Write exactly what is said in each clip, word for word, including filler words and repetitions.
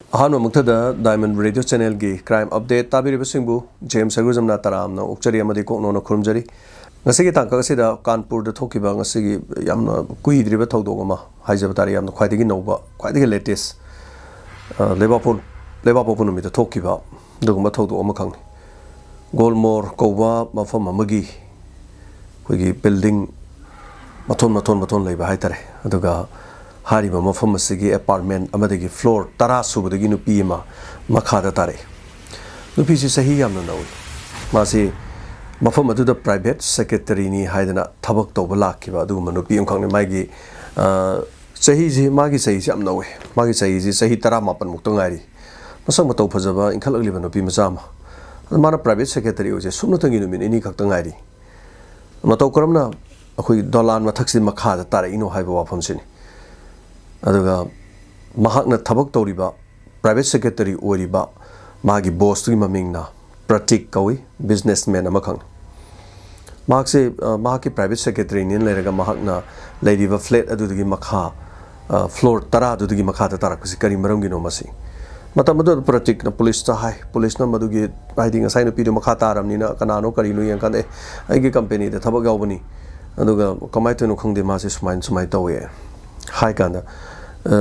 ꯑꯍꯥꯟꯕꯃꯛꯇꯗ Diamond Radio Channelꯒꯤ Crime Update ꯇꯥꯕꯤꯔꯤꯕꯁꯤꯡꯕꯨ James ꯁꯔꯒꯨꯖꯝꯅ ꯇꯔꯥꯝꯅ ꯑꯣꯛꯆꯔꯤ ꯑꯃꯗꯤ ꯀꯣꯛꯅꯣꯅ ꯈꯨꯔꯨꯝꯖꯔꯤ꯫ ꯉꯁꯤꯒꯤ ꯇꯥꯡꯀꯛ ꯑꯁꯤꯗ ꯀꯥꯟꯄꯨꯔꯗ ꯊꯣꯛꯈꯤꯕ ꯉꯁꯤꯒꯤ ꯌꯥꯝꯅ ꯀꯨꯏꯗ꯭ꯔꯤꯕ ꯊꯧꯗꯣꯛ ꯑꯃ ꯍꯥꯏꯖꯕ ꯇꯥꯔꯦ, ꯌꯥꯝꯅ ꯈ꯭ꯋꯥꯏꯗꯒꯤ ꯅꯧꯕ, ꯈ꯭ꯋꯥꯏꯗꯒꯤ latest, ꯑ, ꯂꯩꯕꯥꯛꯄꯣꯛ-, ꯂꯩꯕꯥꯛꯄꯣꯛꯄ ꯅꯨꯃꯤꯠꯇ ꯊꯣꯛꯈꯤꯕ ꯑꯗꯨꯒꯨꯝꯕ ꯊꯧꯗꯣꯛ ꯑꯃꯈꯛꯅꯤ꯫ ꯒꯣꯜꯃꯣꯔ ꯀꯧꯕ ꯃꯐꯝ ꯑꯃꯒꯤ ꯑꯩꯈꯣꯏꯒꯤ building ꯃꯊꯣꯟ, ꯃꯊꯣꯟ, ꯃꯊꯣꯟ ꯂꯩꯕ ꯍꯥꯏꯇꯥꯔꯦ꯫ ꯑꯗꯨꯒ ꯍꯥꯏꯔꯤꯕ ꯃꯐꯝ ꯑꯁꯤꯒꯤ apartment ꯑꯃꯗꯒꯤ floor ꯇꯔꯥ ꯁꯨꯕꯗꯒꯤ ꯅꯨꯄꯤ ꯑꯃ ꯃꯈꯥꯗ ꯇꯥꯔꯛꯏ꯫ ꯅꯨꯄꯤꯁꯤ ꯆꯍꯤ ꯌꯥꯝꯅ ꯅꯧꯏ꯫ ꯃꯥꯁꯤ ꯃꯐꯝ ꯑꯗꯨꯗ private secretaryꯅꯤ ꯍꯥꯏꯗꯅ ꯊꯕꯛ ꯇꯧꯕ ꯂꯥꯛꯈꯤꯕ ꯑꯗꯨꯒꯨꯝꯕ ꯅꯨꯄꯤ ꯑꯃꯈꯛꯅꯤ꯫ ꯃꯥꯒꯤ, ꯑ, ꯆꯍꯤꯁꯤ, ꯃꯥꯒꯤ ꯆꯍꯤꯁꯤ ꯌꯥꯝ ꯅꯧꯏ꯫ ꯃꯥꯒꯤ ꯆꯍꯤꯁꯤ ꯆꯍꯤ ꯇꯔꯥꯃꯥꯄꯟ ꯃꯨꯛꯇ ꯉꯥꯏꯔꯤ꯫ ꯃꯁꯛ ꯃꯇꯧ ꯐꯖꯕ, ꯏꯪꯈꯠꯂꯛꯂꯤꯕ ꯅꯨꯄꯤ ꯃꯆꯥ ꯑꯃ꯫ ꯑꯗꯨ ꯃꯥꯅ private secretary ꯑꯣꯏꯁꯦ ꯁꯨꯞꯅꯇꯪꯒꯤ ꯅꯨꯃꯤꯠ ꯅꯤꯅꯤ ꯈꯛꯇ ꯉꯥꯏꯔꯤ꯫ ꯃꯇꯧ ꯀꯔꯝꯅ ꯑꯩꯈꯣꯏꯒꯤ ꯗꯣꯂꯥꯟ ꯃꯊꯛꯁꯤꯗ ꯃꯈꯥꯗ ꯇꯥꯔꯛꯏꯅꯣ ꯍꯥꯏꯕ ꯋꯥꯐꯝꯁꯤꯅꯤ꯫ ꯑꯗꯨꯒ ꯃꯍꯥꯛꯅ ꯊꯕꯛ ꯇꯧꯔꯤꯕ private secretary ꯑꯣꯏꯔꯤꯕ ꯃꯥꯒꯤ bossꯇꯨꯒꯤ ꯃꯃꯤꯡꯅ ꯄ꯭ꯔꯇꯤꯛ ꯀꯧꯏ, businessman ꯑꯃꯈꯛꯅꯤ꯫ ꯃꯍꯥꯛꯁꯦ, ꯑ, ꯃꯍꯥꯛꯀꯤ private secretaryꯅꯦꯅ ꯂꯩꯔꯒ ꯃꯍꯥꯛꯅ ꯂꯩꯔꯤꯕ flat ꯑꯗꯨꯗꯒꯤ ꯃꯈꯥ, ꯑ, floor ꯇꯔꯥ ꯑꯗꯨꯗꯒꯤ ꯃꯈꯥꯗ ꯇꯥꯔꯛꯄꯁꯤ ꯀꯔꯤ ꯃꯔꯝꯒꯤꯅꯣ ꯃꯁꯤ? ꯃꯇꯝ ꯑꯗꯨꯗ ꯄ꯭ꯔꯇꯤꯛꯅ ꯄꯨꯂꯤꯁꯇ ꯍꯥꯏ꯫ ꯄꯨꯂꯤꯁꯅ ꯃꯗꯨꯒꯤ, ꯍꯥꯏꯗꯤ ꯉꯁꯥꯏ ꯅꯨꯄꯤꯗꯨ ꯃꯈꯥ ꯇꯥꯔꯕꯅꯤꯅ ꯀꯅꯥꯅꯣ ꯀꯔꯤꯅꯣ ꯌꯦꯡꯀꯥꯟꯗ, "ꯑꯦ, ꯑꯩꯒꯤ companyꯗ ꯊꯕꯛ ꯌꯥꯎꯕꯅꯤ, ꯑꯗꯨꯒ ꯀꯃꯥꯏꯅ ꯇꯧꯔꯤꯅꯣ ꯈꯪꯗꯦ, ꯃꯥꯁꯦ ꯁꯨꯃꯥꯏꯅ, ꯁꯨꯃꯥꯏꯅ ꯇꯧꯋꯦ" ꯍꯥꯏ ꯀꯥꯟꯗ, "ꯑ,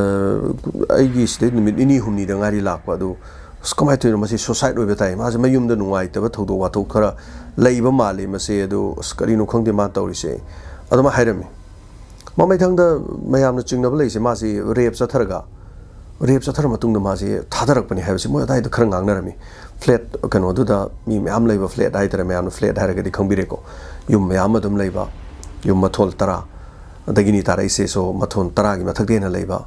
ꯑꯩꯒꯤ ꯁꯤꯗꯩ ꯅꯨꯃꯤꯠ ꯅꯤꯅꯤ ꯍꯨꯝꯅꯤꯗ ꯉꯥꯏꯔꯤ ꯂꯥꯛꯄ, ꯑꯗꯨ ꯑꯁ, ꯀꯃꯥꯏꯅ ꯇꯧꯔꯤꯅꯣ, ꯃꯁꯤ suicide ꯑꯣꯏꯕ ꯇꯥꯏ, ꯃꯥꯁꯦ ꯃꯌꯨꯝꯗ ꯅꯨꯡꯉꯥꯏꯇꯕ ꯊꯧꯗꯣꯛ ꯋꯥꯊꯣꯛ ꯈꯔ ꯂꯩꯕ ꯃꯥꯜꯂꯤ ꯃꯁꯦ, ꯑꯗꯨ ꯑꯁ, ꯀꯔꯤꯅꯣ ꯈꯪꯗꯦ ꯃꯥꯅ ꯇꯧꯔꯤꯁꯦ" ꯑꯗꯨꯃꯥꯏꯅ ꯍꯥꯏꯔꯝꯃꯤ꯫ ꯃꯃꯩꯊꯪꯗ ꯃꯌꯥꯝꯅ ꯆꯤꯡꯅꯕ ꯂꯩꯔꯤꯁꯦ, ꯃꯥꯁꯤ rape ꯆꯠꯊꯔꯒ, rape ꯆꯠꯊꯔ ꯃꯇꯨꯡꯗ ꯃꯥꯁꯤ ꯊꯥꯗꯔꯛꯄꯅꯤ ꯍꯥꯏꯕꯁꯤ ꯃꯣꯏ ꯑꯗꯥꯏꯗ ꯈꯔ ꯉꯥꯡꯅꯔꯝꯃꯤ꯫ Flat, ꯀꯩꯅꯣꯗꯨꯗ ꯃꯤ ꯃꯌꯥꯝ ꯂꯩꯕ flat ꯍꯥꯏꯇꯥꯔꯦ, ꯃꯌꯥꯝꯅ flat ꯍꯥꯏꯔꯒꯗꯤ ꯈꯪꯕꯤꯔꯦꯀꯣ, ꯌꯨꯝ ꯃꯌꯥꯝ ꯑꯗꯨꯝ ꯂꯩꯕ, ꯌꯨꯝ ꯃꯊꯣꯜ ꯇꯔꯥ, ꯑꯗꯒꯤꯅꯤ ꯇꯥꯔꯛꯏꯁꯦ, so ꯃꯊꯣꯟ ꯇꯔꯥꯒꯤ ꯃꯊꯛꯇ ꯍꯦꯟꯅ ꯂꯩꯕ꯫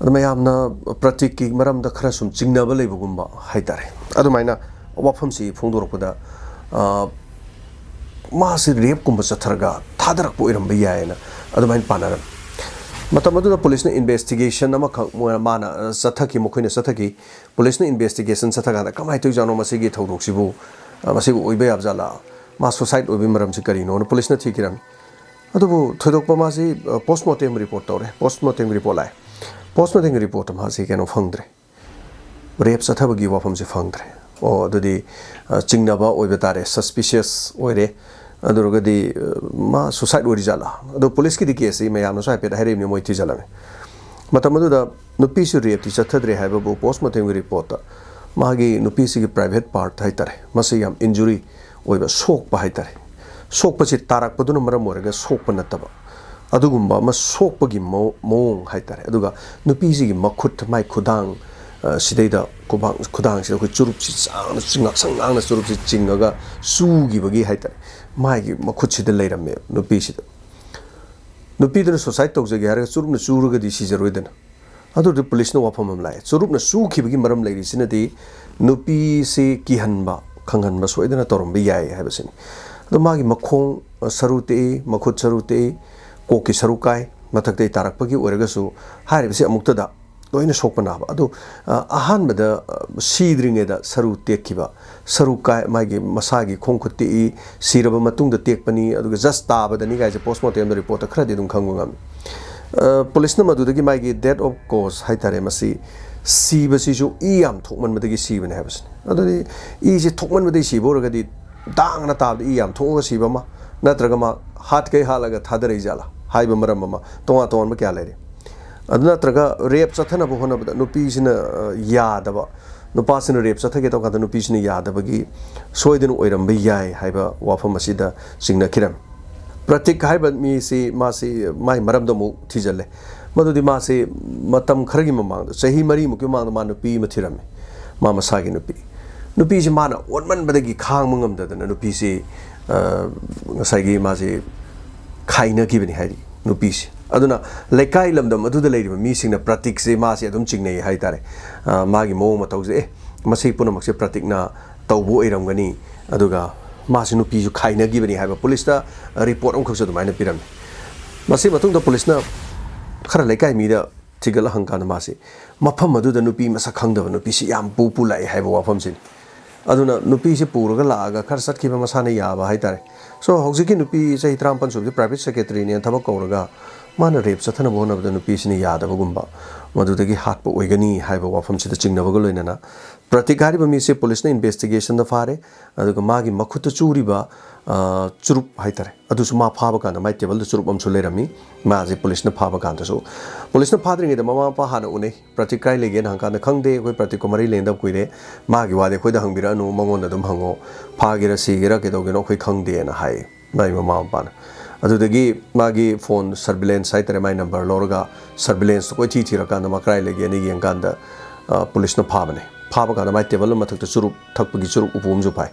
ꯑꯗ ꯃꯌꯥꯝꯅ ꯄ꯭ꯔꯇꯤꯛꯀꯤ ꯃꯔꯝꯗ ꯈꯔ ꯁꯨꯝ ꯆꯤꯡꯅꯕ ꯂꯩꯕꯒꯨꯝꯕ ꯍꯥꯏꯇꯥꯔꯦ꯫ ꯑꯗꯨꯃꯥꯏꯅ ꯋꯥꯐꯝꯁꯤ ꯐꯣꯡꯗꯣꯔꯛꯄꯗ, ꯑ, ꯃꯥꯁꯤ rapeꯀꯨꯝꯕ ꯆꯠꯊꯔꯒ ꯊꯥꯗꯔꯛꯄ ꯑꯣꯏꯔꯝꯕ ꯌꯥꯏꯅ ꯑꯗꯨꯃꯥꯏꯅ ꯄꯥꯅꯔꯝꯃꯤ꯫ ꯃꯇꯝ ꯑꯗꯨꯗ ꯄꯨꯂꯤꯁꯅ investigation ꯑꯃꯈꯛ ꯃꯣꯏ-, ꯃꯥꯅ, ꯑ, ꯆꯠꯊꯈꯤ, ꯃꯈꯣꯏꯅ ꯆꯠꯊꯈꯤ꯫ ꯄꯨꯂꯤꯁꯅ investigation ꯆꯠꯊꯀꯥꯟꯗ, "ꯀꯃꯥꯏꯅ ꯇꯧꯔꯤꯖꯥꯠꯅꯣ ꯃꯁꯤꯒꯤ ꯊꯧꯗꯣꯛꯁꯤꯕꯨ? ꯑ, ꯃꯁꯤꯕꯨ ꯑꯣꯏꯕ ꯌꯥꯕ ꯖꯥꯠꯂꯥ? ꯃꯥ suicide ꯑꯣꯏꯕꯒꯤ ꯃꯔꯝꯁꯤ ꯀꯔꯤꯅꯣꯅ?" ꯄꯨꯂꯤꯁꯅ ꯊꯤꯈꯤꯔꯝꯃꯤ꯫ ꯑꯗꯨꯕꯨ ꯊꯣꯏꯗꯣꯛꯄ ꯃꯥꯁꯤ, ꯑ, post mortem report ꯇꯧꯔꯦ꯫ Post mortem report ꯂꯥꯛꯑꯦ꯫ Post mortem reportꯇ ꯃꯥꯁꯤ ꯀꯩꯅꯣ ꯐꯪꯗ꯭ꯔꯦ꯫ ꯔꯦꯞ ꯆꯠꯊꯕꯒꯤ ꯋꯥꯐꯝꯁꯦ ꯐꯪꯗ꯭ꯔꯦ꯫ ꯑꯣ, ꯑꯗꯨꯗꯤ, ꯑ, ꯆꯤꯡꯅꯕ ꯑꯣꯏꯕ ꯇꯥꯔꯦ, ꯁꯁꯄꯤꯁꯤꯌꯁ ꯑꯣꯏꯔꯦ꯫ ꯑꯗꯨ ꯑꯣꯏꯔꯒꯗꯤ, ꯑ, ꯃꯥ ꯁꯨꯁꯥꯏꯠ ꯑꯣꯏꯔꯤꯖꯥꯠꯂꯥ? ꯑꯗꯣ ꯄꯨꯂꯤꯁꯀꯤꯗꯤ ꯀꯦꯁꯁꯤ ꯃꯌꯥꯝꯅꯁꯨ ꯍꯥꯏꯐꯦꯠ ꯍꯥꯏꯔꯛꯏꯕꯅꯤ, ꯃꯣꯏ ꯊꯤꯖꯤꯜꯂꯝꯃꯦ꯫ ꯃꯇꯝ ꯑꯗꯨꯗ ꯅꯨꯄꯤꯁꯨ ꯔꯦꯞꯇꯤ ꯆꯠꯊꯗ꯭ꯔꯦ ꯍꯥꯏꯕꯕꯨ ꯄꯣꯁꯃꯣꯔꯇꯦꯝꯒꯤ ꯔꯤꯄꯣꯔꯠꯇ ꯃꯥꯒꯤ ꯅꯨꯄꯤꯁꯤꯒꯤ ꯄ꯭ꯔꯥꯏꯚꯦꯠ ꯄꯥꯔꯠ ꯍꯥꯏꯇꯥꯔꯦ, ꯃꯁꯤ ꯌꯥꯝ ꯏꯟꯖꯨꯔꯤ ꯑꯣꯏꯕ, ꯁꯣꯛꯄ ꯍꯥꯏꯇꯥꯔꯦ, ꯁꯣꯛꯄꯁꯤ ꯇꯥꯔꯛꯄꯗꯨꯅ ꯃꯔꯝ ꯑꯣꯏꯔꯒ ꯁꯣꯛꯄ ꯅꯠꯇꯕ, ꯑꯗꯨꯒꯨꯝꯕ ꯑꯃ ꯁꯣꯛꯄꯒꯤ ꯃꯑꯣ-, ꯃꯑꯣꯡ ꯍꯥꯏꯇꯥꯔꯦ꯫ ꯑꯗꯨꯒ ꯅꯨꯄꯤꯁꯤꯒꯤ ꯃꯈꯨꯠ, ꯃꯥꯏ ꯈꯨꯗꯥꯡ, ꯑ, ꯁꯤꯗꯩꯗ ꯈꯨꯕꯥꯡ-, ꯈꯨꯗꯥꯡꯁꯤꯗ ꯑꯩꯈꯣꯏ ꯆꯨꯔꯨꯞꯁꯤ ꯁꯥꯡꯅ, ꯉꯥꯛꯁꯪ ꯉꯥꯡꯅ ꯆꯨꯔꯨꯞꯁꯤ ꯆꯤꯡꯉꯒ ꯆꯨꯈꯤꯕꯒꯤ ꯍꯥꯏꯇꯥꯔꯦ, ꯃꯥꯒꯤ ꯃꯈꯨꯠꯁꯤꯗ ꯂꯩꯔꯝꯃꯦ ꯅꯨꯄꯤꯁꯤꯗ꯫ ꯅꯨꯄꯤꯗꯨꯅ ꯁꯨꯁꯥꯏꯠ ꯇꯧꯖꯒꯦ ꯍꯥꯏꯔꯒ ꯆꯨꯔꯨꯞꯅ ꯆꯨꯔꯒꯗꯤ ꯁꯤꯖꯔꯣꯏꯗꯅ꯫ ꯑꯗꯨꯗꯤ ꯄꯨꯂꯤꯁꯅ ꯋꯥꯐꯝ ꯑꯃ ꯂꯥꯛꯑꯦ꯫ ꯆꯨꯔꯨꯞꯅ ꯆꯨꯈꯤꯕꯒꯤ ꯃꯔꯝ ꯂꯩꯔꯤꯁꯤꯅꯗꯤ ꯅꯨꯄꯤꯁꯤ ꯀꯤꯍꯟꯕ, ꯈꯪꯍꯟꯕ ꯁꯣꯏꯗꯅ ꯇꯧꯔꯝꯕ ꯌꯥꯏ ꯍꯥꯏꯕꯁꯤꯅꯤ꯫ ꯑꯗꯣ ꯃꯥꯒꯤ ꯃꯈꯣꯡ, ꯑ, ꯁꯔꯨ ꯇꯦꯛꯏ, ꯃꯈꯨꯠ ꯁꯔꯨ ꯇꯦꯛꯏ, ꯀꯣꯛꯀꯤ ꯁꯔꯨ ꯀꯥꯏ, ꯃꯊꯛꯇꯩ ꯇꯥꯔꯛꯄꯒꯤ ꯑꯣꯏꯔꯒꯁꯨ ꯍꯥꯏꯔꯤꯕꯁꯤ ꯑꯃꯨꯛꯇꯗ ꯂꯣꯏꯅ ꯁꯣꯛꯄ ꯅꯥꯕ꯫ ꯑꯗꯨ, ꯑ, ꯑꯍꯥꯟꯕꯗ, ꯑ, ꯁꯤꯗ꯭ꯔꯤꯉꯩꯗ ꯁꯔꯨ ꯇꯦꯛꯈꯤꯕ, ꯁꯔꯨ ꯀꯥꯏ, ꯃꯥꯒꯤ ꯃꯁꯥꯒꯤ ꯈꯣꯡ ꯈꯨꯠ ꯇꯦꯛꯏ, ꯁꯤꯔꯕ ꯃꯇꯨꯡꯗ ꯇꯦꯛꯄꯅꯤ, ꯑꯗꯨꯒ ꯖꯁ ꯇꯥꯕꯗꯅꯤ ꯀꯥꯏꯁꯦ ꯄꯣꯁꯃꯣꯔꯇꯦꯝꯗ ꯔꯤꯄꯣꯔꯠꯇ ꯈꯔꯗꯤ ꯑꯗꯨꯝ ꯈꯪꯕ ꯉꯝꯃꯤ꯫ ꯑ, ꯄꯨꯂꯤꯁꯅ ꯃꯗꯨꯗꯒꯤ ꯃꯥꯒꯤ death of cause ꯍꯥꯏꯇꯥꯔꯦ, ꯃꯁꯤ ꯁꯤꯕꯁꯤꯁꯨ ꯏ ꯌꯥꯝ ꯊꯣꯛꯃꯟꯕꯗꯒꯤ ꯁꯤꯕꯅꯦ ꯍꯥꯏꯕꯁꯤꯅꯤ꯫ ꯑꯗꯨꯗꯤ ꯏꯁꯦ ꯊꯣꯛꯃꯟꯕꯗꯒꯤ ꯁꯤꯕ ꯑꯣꯏꯔꯒꯗꯤ ꯗꯥꯡꯅ ꯇꯥꯕꯗ ꯏ ꯌꯥꯝ ꯊꯣꯛꯑꯒ ꯁꯤꯕ ꯑꯃ, ꯅꯠꯇ꯭ꯔꯒ ꯃꯥ ꯍꯥꯠꯀꯩ ꯍꯥꯠꯂꯒ ꯊꯥꯗꯔꯛꯏ ꯖꯥꯠꯂꯥ ꯍꯥꯏꯕ ꯃꯔꯝ ꯑꯃ, ꯇꯣꯉꯥꯟ ꯇꯣꯉꯥꯟꯕ ꯀꯌꯥ ꯂꯩꯔꯤ꯫ ꯑꯗꯨ ꯅꯠꯇ꯭ꯔꯒ ꯔꯦꯞ ꯆꯠꯊꯅꯕ ꯍꯣꯠꯅꯕꯗ ꯅꯨꯄꯤꯁꯤꯅ, ꯑ, ꯌꯥꯗꯕ, ꯅꯨꯄꯥꯁꯤꯅ ꯔꯦꯞ ꯆꯠꯊꯒꯦ ꯇꯧꯀꯥꯟꯗ ꯅꯨꯄꯤꯁꯤꯅ ꯌꯥꯗꯕꯒꯤ ꯁꯣꯏꯗꯅ ꯑꯣꯏꯔꯝꯕ ꯌꯥꯏ ꯍꯥꯏꯕ ꯋꯥꯐꯝ ꯑꯁꯤꯗ ꯆꯤꯡꯅꯈꯤꯔꯝꯃꯤ꯫ ꯄ꯭ꯔꯇꯤꯛ ꯍꯥꯏꯕ ꯃꯤꯁꯤ, ꯃꯥꯁꯤ ꯃꯥꯏ ꯃꯔꯝꯗ ꯑꯃꯨꯛ ꯊꯤꯖꯤꯜꯂꯦ꯫ ꯃꯗꯨꯗꯤ ꯃꯥꯁꯤ ꯃꯇꯝ ꯈꯔꯒꯤ ꯃꯃꯥꯡꯗ, ꯆꯍꯤ ꯃꯔꯤꯃꯨꯛꯀꯤ ꯃꯃꯥꯡꯗ ꯃꯥ ꯅꯨꯄꯤ ꯑꯃ ꯊꯤꯔꯝꯃꯤ, ꯃꯥ ꯃꯁꯥꯒꯤ ꯅꯨꯄꯤ꯫ ꯅꯨꯄꯤꯁꯤ ꯃꯥꯅ ꯑꯣꯠꯃꯟꯕꯗꯒꯤ ꯈꯥꯡꯕ ꯉꯝꯗꯗꯅ ꯅꯨꯄꯤꯁꯤ, ꯑ, ꯉꯁꯥꯏꯒꯤ ꯃꯥꯁꯤ ꯈꯥꯏꯅꯈꯤꯕꯅꯤ ꯍꯥꯏꯔꯤ ꯅꯨꯄꯤꯁꯤ꯫ ꯑꯗꯨꯅ ꯂꯩꯀꯥꯏ ꯂꯝꯗꯝ ꯑꯗꯨꯗ ꯂꯩꯔꯤꯕ ꯃꯤꯁꯤꯡꯅ ꯄ꯭ꯔꯇꯤꯛꯁꯦ ꯃꯥꯁꯦ ꯑꯗꯨꯝ ꯆꯤꯡꯅꯩ ꯍꯥꯏꯇꯥꯔꯦ꯫ ꯑ, ꯃꯥꯒꯤ ꯃꯑꯣꯡ ꯃꯇꯧꯁꯦ, "ꯑꯦ, ꯃꯁꯤ ꯄꯨꯝꯅꯃꯛꯁꯦ ꯄ꯭ꯔꯇꯤꯛꯅ ꯇꯧꯕ ꯑꯣꯏꯔꯝꯒꯅꯤ", ꯑꯗꯨꯒ ꯃꯥꯁꯤ ꯅꯨꯄꯤꯁꯨ ꯈꯥꯏꯅꯈꯤꯕꯅꯤ ꯍꯥꯏꯕ ꯄꯨꯂꯤꯁꯇ ꯔꯤꯄꯣꯔꯠ ꯑꯃꯈꯛꯁꯨ ꯑꯗꯨꯃꯥꯏꯅ ꯄꯤꯔꯝꯃꯤ꯫ ꯃꯁꯤ ꯃꯇꯨꯡꯗ ꯄꯨꯂꯤꯁꯅ ꯈꯔ ꯂꯩꯀꯥꯏ ꯃꯤꯗ ꯊꯤꯒꯠꯂ ꯍꯪꯀꯥꯟꯗ ꯃꯥꯁꯤ ꯃꯐꯝ ꯑꯗꯨꯗ ꯅꯨꯄꯤ ꯃꯁꯛ ꯈꯪꯗꯕ ꯅꯨꯄꯤꯁꯤ ꯌꯥꯝ ꯄꯨ ꯄꯨ ꯂꯥꯛꯑꯦ ꯍꯥꯏꯕ ꯋꯥꯐꯝꯁꯤꯅꯤ꯫ ꯑꯗꯨꯅ ꯅꯨꯄꯤꯁꯤ ꯄꯨꯔꯒ ꯂꯥꯛꯑꯒ ꯈꯔ ꯆꯠꯈꯤꯕ ꯃꯁꯥꯅ ꯌꯥꯕ ꯍꯥꯏꯇꯥꯔꯦ꯫ So, ꯍꯧꯖꯤꯛꯀꯤ ꯅꯨꯄꯤ ꯆꯍꯤ ꯇꯔꯥꯃꯥꯄꯟ ꯁꯨꯕꯁꯤ ꯄ꯭ꯔꯥꯏꯚꯦꯠ ꯁꯦꯀ꯭ꯔꯦꯇꯔꯤꯅꯦꯅ ꯊꯕꯛ ꯀꯧꯔꯒ ꯃꯥꯅ ꯔꯦꯞ ꯆꯠꯊꯅꯕ ꯍꯣꯠꯅꯕꯗ ꯅꯨꯄꯤꯁꯤꯅ ꯌꯥꯗꯕꯒꯨꯝꯕ, ꯃꯗꯨꯗꯒꯤ ꯍꯥꯠꯄ ꯑꯣꯏꯒꯅꯤ ꯍꯥꯏꯕ ꯋꯥꯐꯝꯁꯤꯗ ꯆꯤꯡꯅꯕꯒ ꯂꯣꯏꯅꯅ ꯄ꯭ꯔꯇꯤꯛ ꯍꯥꯏꯔꯤꯕ ꯃꯤꯁꯦ ꯄꯨꯂꯤꯁꯅ ꯏꯟꯚꯦꯁꯇꯤꯒꯦꯁꯟꯗ ꯐꯥꯔꯦ꯫ ꯑꯗꯨꯒ ꯃꯥꯒꯤ ꯃꯈꯨꯠꯇ ꯆꯨꯔꯤꯕ, ꯑ, ꯆꯨꯔꯨꯞ ꯍꯥꯏꯇꯥꯔꯦ, ꯑꯗꯨꯁꯨ ꯃꯥ ꯐꯥꯕ ꯀꯥꯟꯗ ꯃꯥꯏ ꯇꯦꯕꯜꯗ ꯆꯨꯔꯨꯞ ꯑꯃꯁꯨ ꯂꯩꯔꯝꯃꯤ꯫ ꯃꯥꯁꯦ ꯄꯨꯂꯤꯁꯅ ꯐꯥꯕ ꯀꯥꯟꯗꯁꯨ, ꯄꯨꯂꯤꯁꯅ ꯐꯥꯗ꯭ꯔꯤꯉꯩꯗ ꯃꯃꯥ ꯃꯄꯥ ꯍꯥꯟꯅ ꯎꯅꯩ꯫ "ꯄ꯭ꯔꯇꯤꯛ ꯀꯥꯏ ꯂꯩꯒꯦꯅ?" ꯍꯪꯀꯥꯟꯗ, "ꯈꯪꯗꯦ, ꯑꯩꯈꯣꯏ ꯄ꯭ꯔꯇꯤꯛꯀ ꯃꯔꯤ ꯂꯩꯅꯗꯕ ꯀꯨꯏꯔꯦ, ꯃꯥꯒꯤ ꯋꯥꯗꯤ ꯑꯩꯈꯣꯏꯗ ꯍꯪꯕꯤꯔꯛꯑꯅꯨ, ꯃꯉꯣꯟꯗ ꯑꯗꯨꯝ ꯍꯪꯉꯣ, ꯐꯥꯒꯦꯔꯥ ꯁꯤꯒꯦꯔꯥ ꯀꯩꯗꯧꯒꯦꯅꯣ ꯑꯩꯈꯣꯏ ꯈꯪꯗꯦꯅ" ꯍꯥꯏꯌꯦ ꯃꯥꯒꯤ ꯃꯃꯥ ꯃꯄꯥꯅ꯫ ꯑꯗꯨꯗꯒꯤ ꯃꯥꯒꯤ ꯐꯣꯟ ꯁꯔꯚꯤꯂꯦꯟꯁ ꯍꯥꯏꯇꯥꯔꯦ, ꯃꯥꯒꯤ ꯅꯝꯕꯔ ꯂꯧꯔꯒ ꯁꯔꯚꯤꯂꯦꯟꯁꯇ ꯀꯣꯏꯊꯤ ꯊꯤꯔꯀꯥꯟꯗ ꯃꯥ ꯀꯗꯥꯏ ꯂꯩꯒꯦꯅ ꯌꯦꯡꯀꯥꯟꯗ, ꯑ, ꯄꯨꯂꯤꯁꯅ ꯐꯥꯕꯅꯦ꯫ ꯐꯥꯕ ꯀꯥꯟꯗ ꯃꯥꯏ ꯇꯦꯕꯜ ꯃꯊꯛꯇ ꯆꯨꯔꯨꯞ ꯊꯛꯄꯒꯤ ꯆꯨꯔꯨꯞ ꯎꯄꯨ ꯑꯃꯁꯨ ꯐꯥꯏ꯫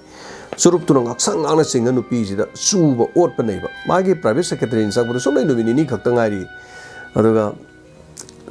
ꯆꯨꯔꯨꯞꯇꯨꯅ ꯉꯥꯛꯁꯪ ꯉꯥꯡꯅ ꯆꯤꯡꯉ ꯅꯨꯄꯤꯁꯤꯗ ꯆꯨꯕ ꯑꯣꯠꯄꯅꯦꯕ꯫ ꯃꯥꯒꯤ ꯄ꯭ꯔꯥꯏꯚꯦꯠ ꯁꯦꯀ꯭ꯔꯦꯇꯔꯤꯅ ꯆꯪꯕꯗ ꯁꯨꯝ ꯂꯩ ꯅꯨꯃꯤꯠ ꯅꯤꯅꯤ ꯈꯛꯇ ꯉꯥꯏꯔꯤ꯫ ꯑꯗꯨꯒ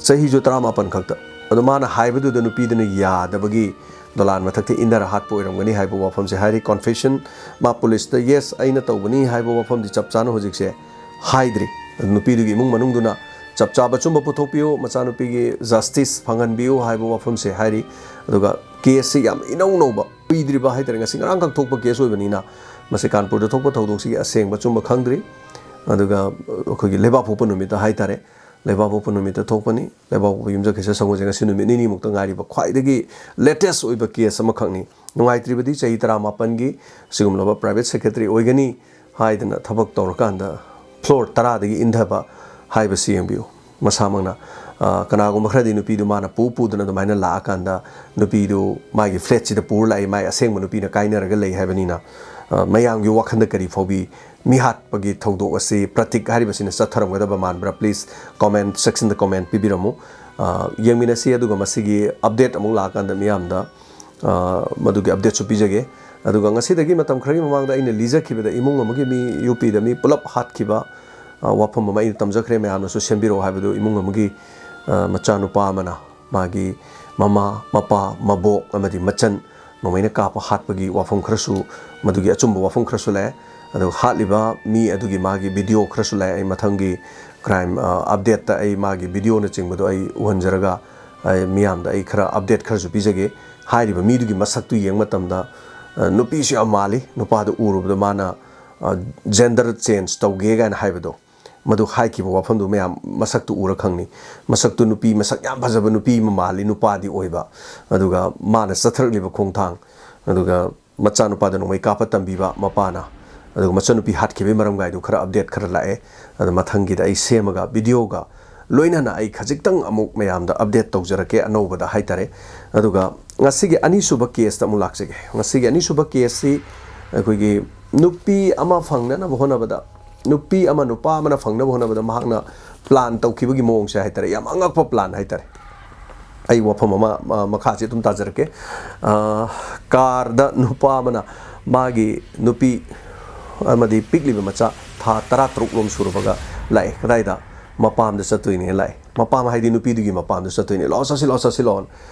ꯆꯍꯤꯁꯨ ꯇꯔꯥꯃꯥꯄꯟ ꯈꯛꯇ꯫ ꯑꯗꯣ ꯃꯥꯅ ꯍꯥꯏꯕꯗꯨꯗ ꯅꯨꯄꯤꯗꯨꯅ ꯌꯥꯗꯕꯒꯤ ꯗꯣꯂꯥꯟ ꯃꯊꯛꯇ ꯏꯟꯊꯔ ꯍꯥꯠꯄ ꯑꯣꯏꯔꯝꯒꯅꯤ ꯍꯥꯏꯕ ꯋꯥꯐꯝꯁꯦ ꯍꯥꯏꯔꯤ꯫ ꯀꯣꯟꯐꯦꯁꯟ, ꯃꯥ ꯄꯨꯂꯤꯁꯇ "ꯌꯦꯁ, ꯑꯩꯅ ꯇꯧꯕꯅꯤ" ꯍꯥꯏꯕ ꯋꯥꯐꯝꯗꯤ ꯆꯞ ꯆꯥꯅ ꯍꯧꯖꯤꯛꯁꯦ ꯍꯥꯏꯗ꯭ꯔꯤ꯫ ꯑꯗꯨ ꯅꯨꯄꯤꯗꯨꯒꯤ ꯏꯃꯨꯡ ꯃꯅꯨꯡꯗꯨꯅ ꯆꯞ ꯆꯥꯕ ꯑꯆꯨꯝꯕ ꯄꯨꯊꯣꯛꯄꯤꯌꯨ, ꯃꯆꯥꯅꯨꯄꯤꯒꯤ ꯖꯁꯇꯤꯁ ꯐꯪꯍꯟꯕꯤꯌꯨ ꯍꯥꯏꯕ ꯋꯥꯐꯝꯁꯦ ꯍꯥꯏꯔꯤ꯫ ꯑꯗꯨꯒ ꯀꯦꯁꯁꯤ ꯌꯥꯝ ꯏꯅꯧ ꯅꯧꯕ, ꯀꯨꯏꯗ꯭ꯔꯤꯕ ꯍꯥꯏꯇꯥꯔꯦ, ꯉꯁꯤ ꯉꯔꯥꯡꯈꯛ ꯊꯣꯛꯄ ꯀꯦꯁ ꯑꯣꯏꯕꯅꯤꯅ ꯃꯁꯤ ꯀꯥꯟꯄꯨꯔꯗ ꯊꯣꯛꯄ ꯊꯧꯗꯣꯛꯁꯤꯒꯤ ꯑꯁꯦꯡꯕ ꯑꯆꯨꯝꯕ ꯈꯪꯗ꯭ꯔꯤ꯫ ꯑꯗꯨꯒ ꯑꯩꯈꯣꯏꯒꯤ ꯂꯩꯕꯥꯛꯄꯣꯛꯄ ꯅꯨꯃꯤꯠꯇ ꯍꯥꯏꯇꯥꯔꯦ, ꯂꯩꯕꯥꯛꯄꯣꯛꯄ ꯅꯨꯃꯤꯠꯇ ꯊꯣꯛꯄꯅꯤ꯫ ꯂꯩꯕꯥꯛꯄꯣꯛꯄ ꯌꯨꯝꯁꯀꯩꯁ ꯁꯪꯒꯨꯁꯦ ꯉꯁꯤ ꯅꯨꯃꯤꯠ ꯅꯤꯅꯤꯃꯨꯛꯇ ꯉꯥꯏꯔꯤꯕ ꯈ꯭ꯋꯥꯏꯗꯒꯤ ꯂꯦꯇꯦꯁ ꯑꯣꯏꯕ ꯀꯦꯁ ꯑꯃꯈꯛꯅꯤ꯫ ꯅꯨꯡꯉꯥꯏꯇ꯭ꯔꯤꯕꯗꯤ ꯆꯍꯤ ꯇꯔꯥꯃꯥꯄꯟꯒꯤ ꯁꯤꯒꯨꯝꯂꯕ ꯄ꯭ꯔꯥꯏꯚꯦꯠ ꯁꯦꯀ꯭ꯔꯦꯇꯔꯤ ꯑꯣꯏꯒꯅꯤ ꯍꯥꯏꯗꯅ ꯊꯕꯛ ꯇꯧꯔꯀꯥꯟꯗ ꯐ꯭ꯂꯣꯔ ꯇꯔꯥꯗꯒꯤ ꯏꯟꯊꯕ ꯍꯥꯏꯕꯁꯤ ꯌꯦꯡꯕꯤꯌꯨ꯫ ꯃꯁꯥꯃꯛꯅ, ꯑ, ꯀꯅꯥꯒꯨꯝꯕ ꯈꯔꯗꯤ ꯅꯨꯄꯤꯗꯨ ꯃꯥꯅ ꯄꯨ ꯄꯨꯗꯅ ꯑꯗꯨꯃꯥꯏꯅ ꯂꯥꯛꯑꯀꯥꯟꯗ ꯅꯨꯄꯤꯗꯨ ꯃꯥꯒꯤ ꯐ꯭ꯂꯦꯠꯁꯤꯗ ꯄꯨꯔ ꯂꯥꯛꯏ, ꯃꯥꯒꯤ ꯑꯁꯦꯡꯕ ꯅꯨꯄꯤꯅ ꯀꯥꯏꯅꯔꯒ ꯂꯩ ꯍꯥꯏꯕꯅꯤꯅ, ꯑ, ꯃꯌꯥꯝꯒꯤ ꯋꯥꯈꯜꯗ ꯀꯔꯤ ꯐꯥꯎꯕꯤ? ꯃꯤꯍꯥꯠꯄꯒꯤ ꯊꯧꯗꯣꯛ ꯑꯁꯤ ꯄ꯭ꯔꯇꯤꯛ ꯍꯥꯏꯔꯤꯕꯁꯤꯅ ꯆꯠꯊꯔꯝꯒꯗꯕ ꯃꯥꯟꯕ꯭ꯔꯥ? Please comment section the comment ꯄꯤꯕꯤꯔꯝꯃꯨ꯫ ꯑ, ꯌꯦꯡꯃꯤꯟꯅꯁꯤ, ꯑꯗꯨꯒ ꯃꯁꯤꯒꯤ ꯑꯞꯗꯦꯠ ꯑꯃꯨꯛ ꯂꯥꯛꯑꯀꯥꯟꯗ ꯃꯤꯌꯥꯝꯗ, ꯑ, ꯃꯗꯨꯒꯤ ꯑꯞꯗꯦꯠꯁꯨ ꯄꯤꯖꯒꯦ꯫ ꯑꯗꯨꯒ ꯉꯁꯤꯗꯒꯤ ꯃꯇꯝ ꯈꯔꯒꯤ ꯃꯃꯥꯡꯗ ꯑꯩꯅ ꯂꯤꯖꯈꯤꯕꯗ ꯏꯃꯨꯡ ꯑꯃꯒꯤ ꯃꯤ ꯌꯨ ꯄꯤꯗ ꯃꯤ ꯄꯨꯂꯞ ꯍꯥꯠꯈꯤꯕ, ꯑ, ꯋꯥꯐꯝ ꯑꯃ ꯑꯩꯅ ꯇꯝꯖꯈ꯭ꯔꯦ, ꯃꯌꯥꯝꯅꯁꯨ ꯁꯦꯝꯕꯤꯔꯛꯑꯣ ꯍꯥꯏꯕꯗꯨ, ꯏꯃꯨꯡ ꯑꯃꯒꯤ, ꯑ, ꯃꯆꯥꯅꯨꯄꯥ ꯑꯃꯅ ꯃꯥꯒꯤ ꯃꯃꯥ, ꯃꯄꯥ, ꯃꯕꯣꯛ ꯑꯃꯗꯤ ꯃꯆꯟ ꯅꯣꯡꯃꯩꯅ ꯀꯥꯞꯄ ꯍꯥꯠꯄꯒꯤ ꯋꯥꯐꯝ ꯈꯔꯁꯨ, ꯃꯗꯨꯒꯤ ꯑꯆꯨꯝꯕ ꯋꯥꯐꯝ ꯈꯔꯁꯨ ꯂꯩ꯫ ꯑꯗꯨꯒ ꯍꯥꯠꯂꯤꯕ ꯃꯤ ꯑꯗꯨꯒꯤ ꯃꯥꯒꯤ ꯚꯤꯗꯤꯑꯣ ꯈꯔꯁꯨ ꯂꯩ꯫ ꯑꯩ ꯃꯊꯪꯒꯤ ꯀ꯭ꯔꯥꯏꯝ, ꯑ, ꯑꯞꯗꯦꯠꯇ ꯑꯩ ꯃꯥꯒꯤ ꯚꯤꯗꯤꯑꯣꯅꯆꯤꯡꯕꯗꯣ ꯑꯩ ꯎꯍꯟꯖꯔꯒ, ꯑꯩ ꯃꯤꯌꯥꯝꯗ ꯑꯩ ꯈꯔ ꯑꯞꯗꯦꯠ ꯈꯔꯁꯨ ꯄꯤꯖꯒꯦ꯫ ꯍꯥꯏꯔꯤꯕ ꯃꯤꯗꯨꯒꯤ ꯃꯁꯛꯇꯨ ꯌꯦꯡꯕ ꯃꯇꯝꯗ, ꯑ, ꯅꯨꯄꯤꯁꯨ ꯌꯥꯝ ꯃꯥꯜꯂꯤ꯫ ꯅꯨꯄꯥꯗꯨ ꯎꯔꯨꯕꯗ ꯃꯥꯅ, ꯑ, ꯖꯦꯟꯗꯔ ꯆꯦꯟꯖ ꯇꯧꯒꯦ ꯀꯥꯏꯅ ꯍꯥꯏꯕꯗꯣ, ꯃꯗꯨ ꯍꯥꯏꯈꯤꯕ ꯋꯥꯐꯝꯗꯨ ꯃꯌꯥꯝ ꯃꯁꯛꯇꯨ ꯎꯔ ꯈꯪꯅꯤ꯫ ꯃꯁꯛꯇꯨ ꯅꯨꯄꯤ, ꯃꯁꯛ ꯌꯥꯝ ꯐꯖꯕ ꯅꯨꯄꯤ ꯑꯃ ꯃꯥꯜꯂꯤ, ꯅꯨꯄꯥꯗꯤ ꯑꯣꯏꯕ꯫ ꯑꯗꯨꯒ ꯃꯥꯅ ꯆꯠꯊꯔꯛꯂꯤꯕ ꯈꯣꯡꯊꯥꯡ, ꯑꯗꯨꯒ ꯃꯆꯥꯅꯨꯄꯥꯗ ꯅꯣꯡꯃꯩ ꯀꯥꯞꯄ ꯇꯝꯕꯤꯕ ꯃꯄꯥꯅ, ꯑꯗꯨꯒ ꯃꯆꯥꯅꯨꯄꯤ ꯍꯥꯠꯈꯤꯕꯒꯤ ꯃꯔꯝꯒꯥꯏꯗꯨ ꯈꯔ update ꯈꯔ ꯂꯥꯛꯑꯦ꯫ ꯑꯗꯣ ꯃꯊꯪꯒꯤꯗ ꯑꯩ ꯁꯦꯝꯃꯒ videoꯒ ꯂꯣꯏꯅꯅ ꯑꯩ ꯈꯖꯤꯛꯇꯪ ꯑꯃꯨꯛ ꯃꯌꯥꯝꯗ update ꯇꯧꯖꯔꯛꯀꯦ ꯑꯅꯧꯕꯗ ꯍꯥꯏꯇꯥꯔꯦ꯫ ꯑꯗꯨꯒ ꯉꯁꯤꯒꯤ ꯑꯅꯤꯁꯨꯕ caseꯇ ꯑꯃꯨꯛ ꯂꯥꯛꯆꯒꯦ꯫ ꯉꯁꯤꯒꯤ ꯑꯅꯤꯁꯨꯕ caseꯁꯤ ꯑꯩꯈꯣꯏꯒꯤ ꯅꯨꯄꯤ ꯑꯃ ꯐꯪꯅꯅꯕ ꯍꯣꯠꯅꯕꯗ, ꯅꯨꯄꯤ ꯑꯃ ꯅꯨꯄꯥ ꯑꯃꯅ ꯐꯪꯅꯕ ꯍꯣꯠꯅꯕꯗ ꯃꯍꯥꯛꯅ plan ꯇꯧꯈꯤꯕꯒꯤ ꯃꯑꯣꯡꯁꯦ ꯍꯥꯏꯇꯥꯔꯦ, ꯌꯥꯝ ꯑꯉꯛꯄ plan ꯍꯥꯏꯇꯥꯔꯦ꯫ ꯑꯩ ꯋꯥꯐꯝ ꯑꯃ, ꯑ, ꯃꯈꯥꯁꯤ ꯑꯗꯨꯝ ꯇꯥꯖꯔꯛꯀꯦ꯫ ꯑ, ꯀꯥꯔꯗ ꯅꯨꯄꯥ ꯑꯃꯅ ꯃꯥꯒꯤ ꯅꯨꯄꯤ ꯑꯃꯗꯤ ꯄꯤꯛꯂꯤꯕ ꯃꯆꯥ ꯊꯥ ꯇꯔꯥꯇꯔꯨꯛ ꯂꯣꯝ ꯁꯨꯔꯕꯒ ꯂꯥꯛꯑꯦ꯫ ꯀꯗꯥꯏꯗ? ꯃꯄꯥꯝꯗ ꯆꯠꯇꯣꯏꯅꯦ ꯂꯥꯛꯑꯦ꯫ ꯃꯄꯥꯝ ꯍꯥꯏꯗꯤ ꯅꯨꯄꯤꯗꯨꯒꯤ ꯃꯄꯥꯝꯗ ꯆꯠꯇꯣꯏꯅꯦ꯫ "ꯂꯥꯛꯑꯣ, ꯆꯠꯁꯤ, ꯂꯥꯛꯑꯣ, ꯆꯠꯁꯤ, ꯂꯥꯛꯑꯣ"꯫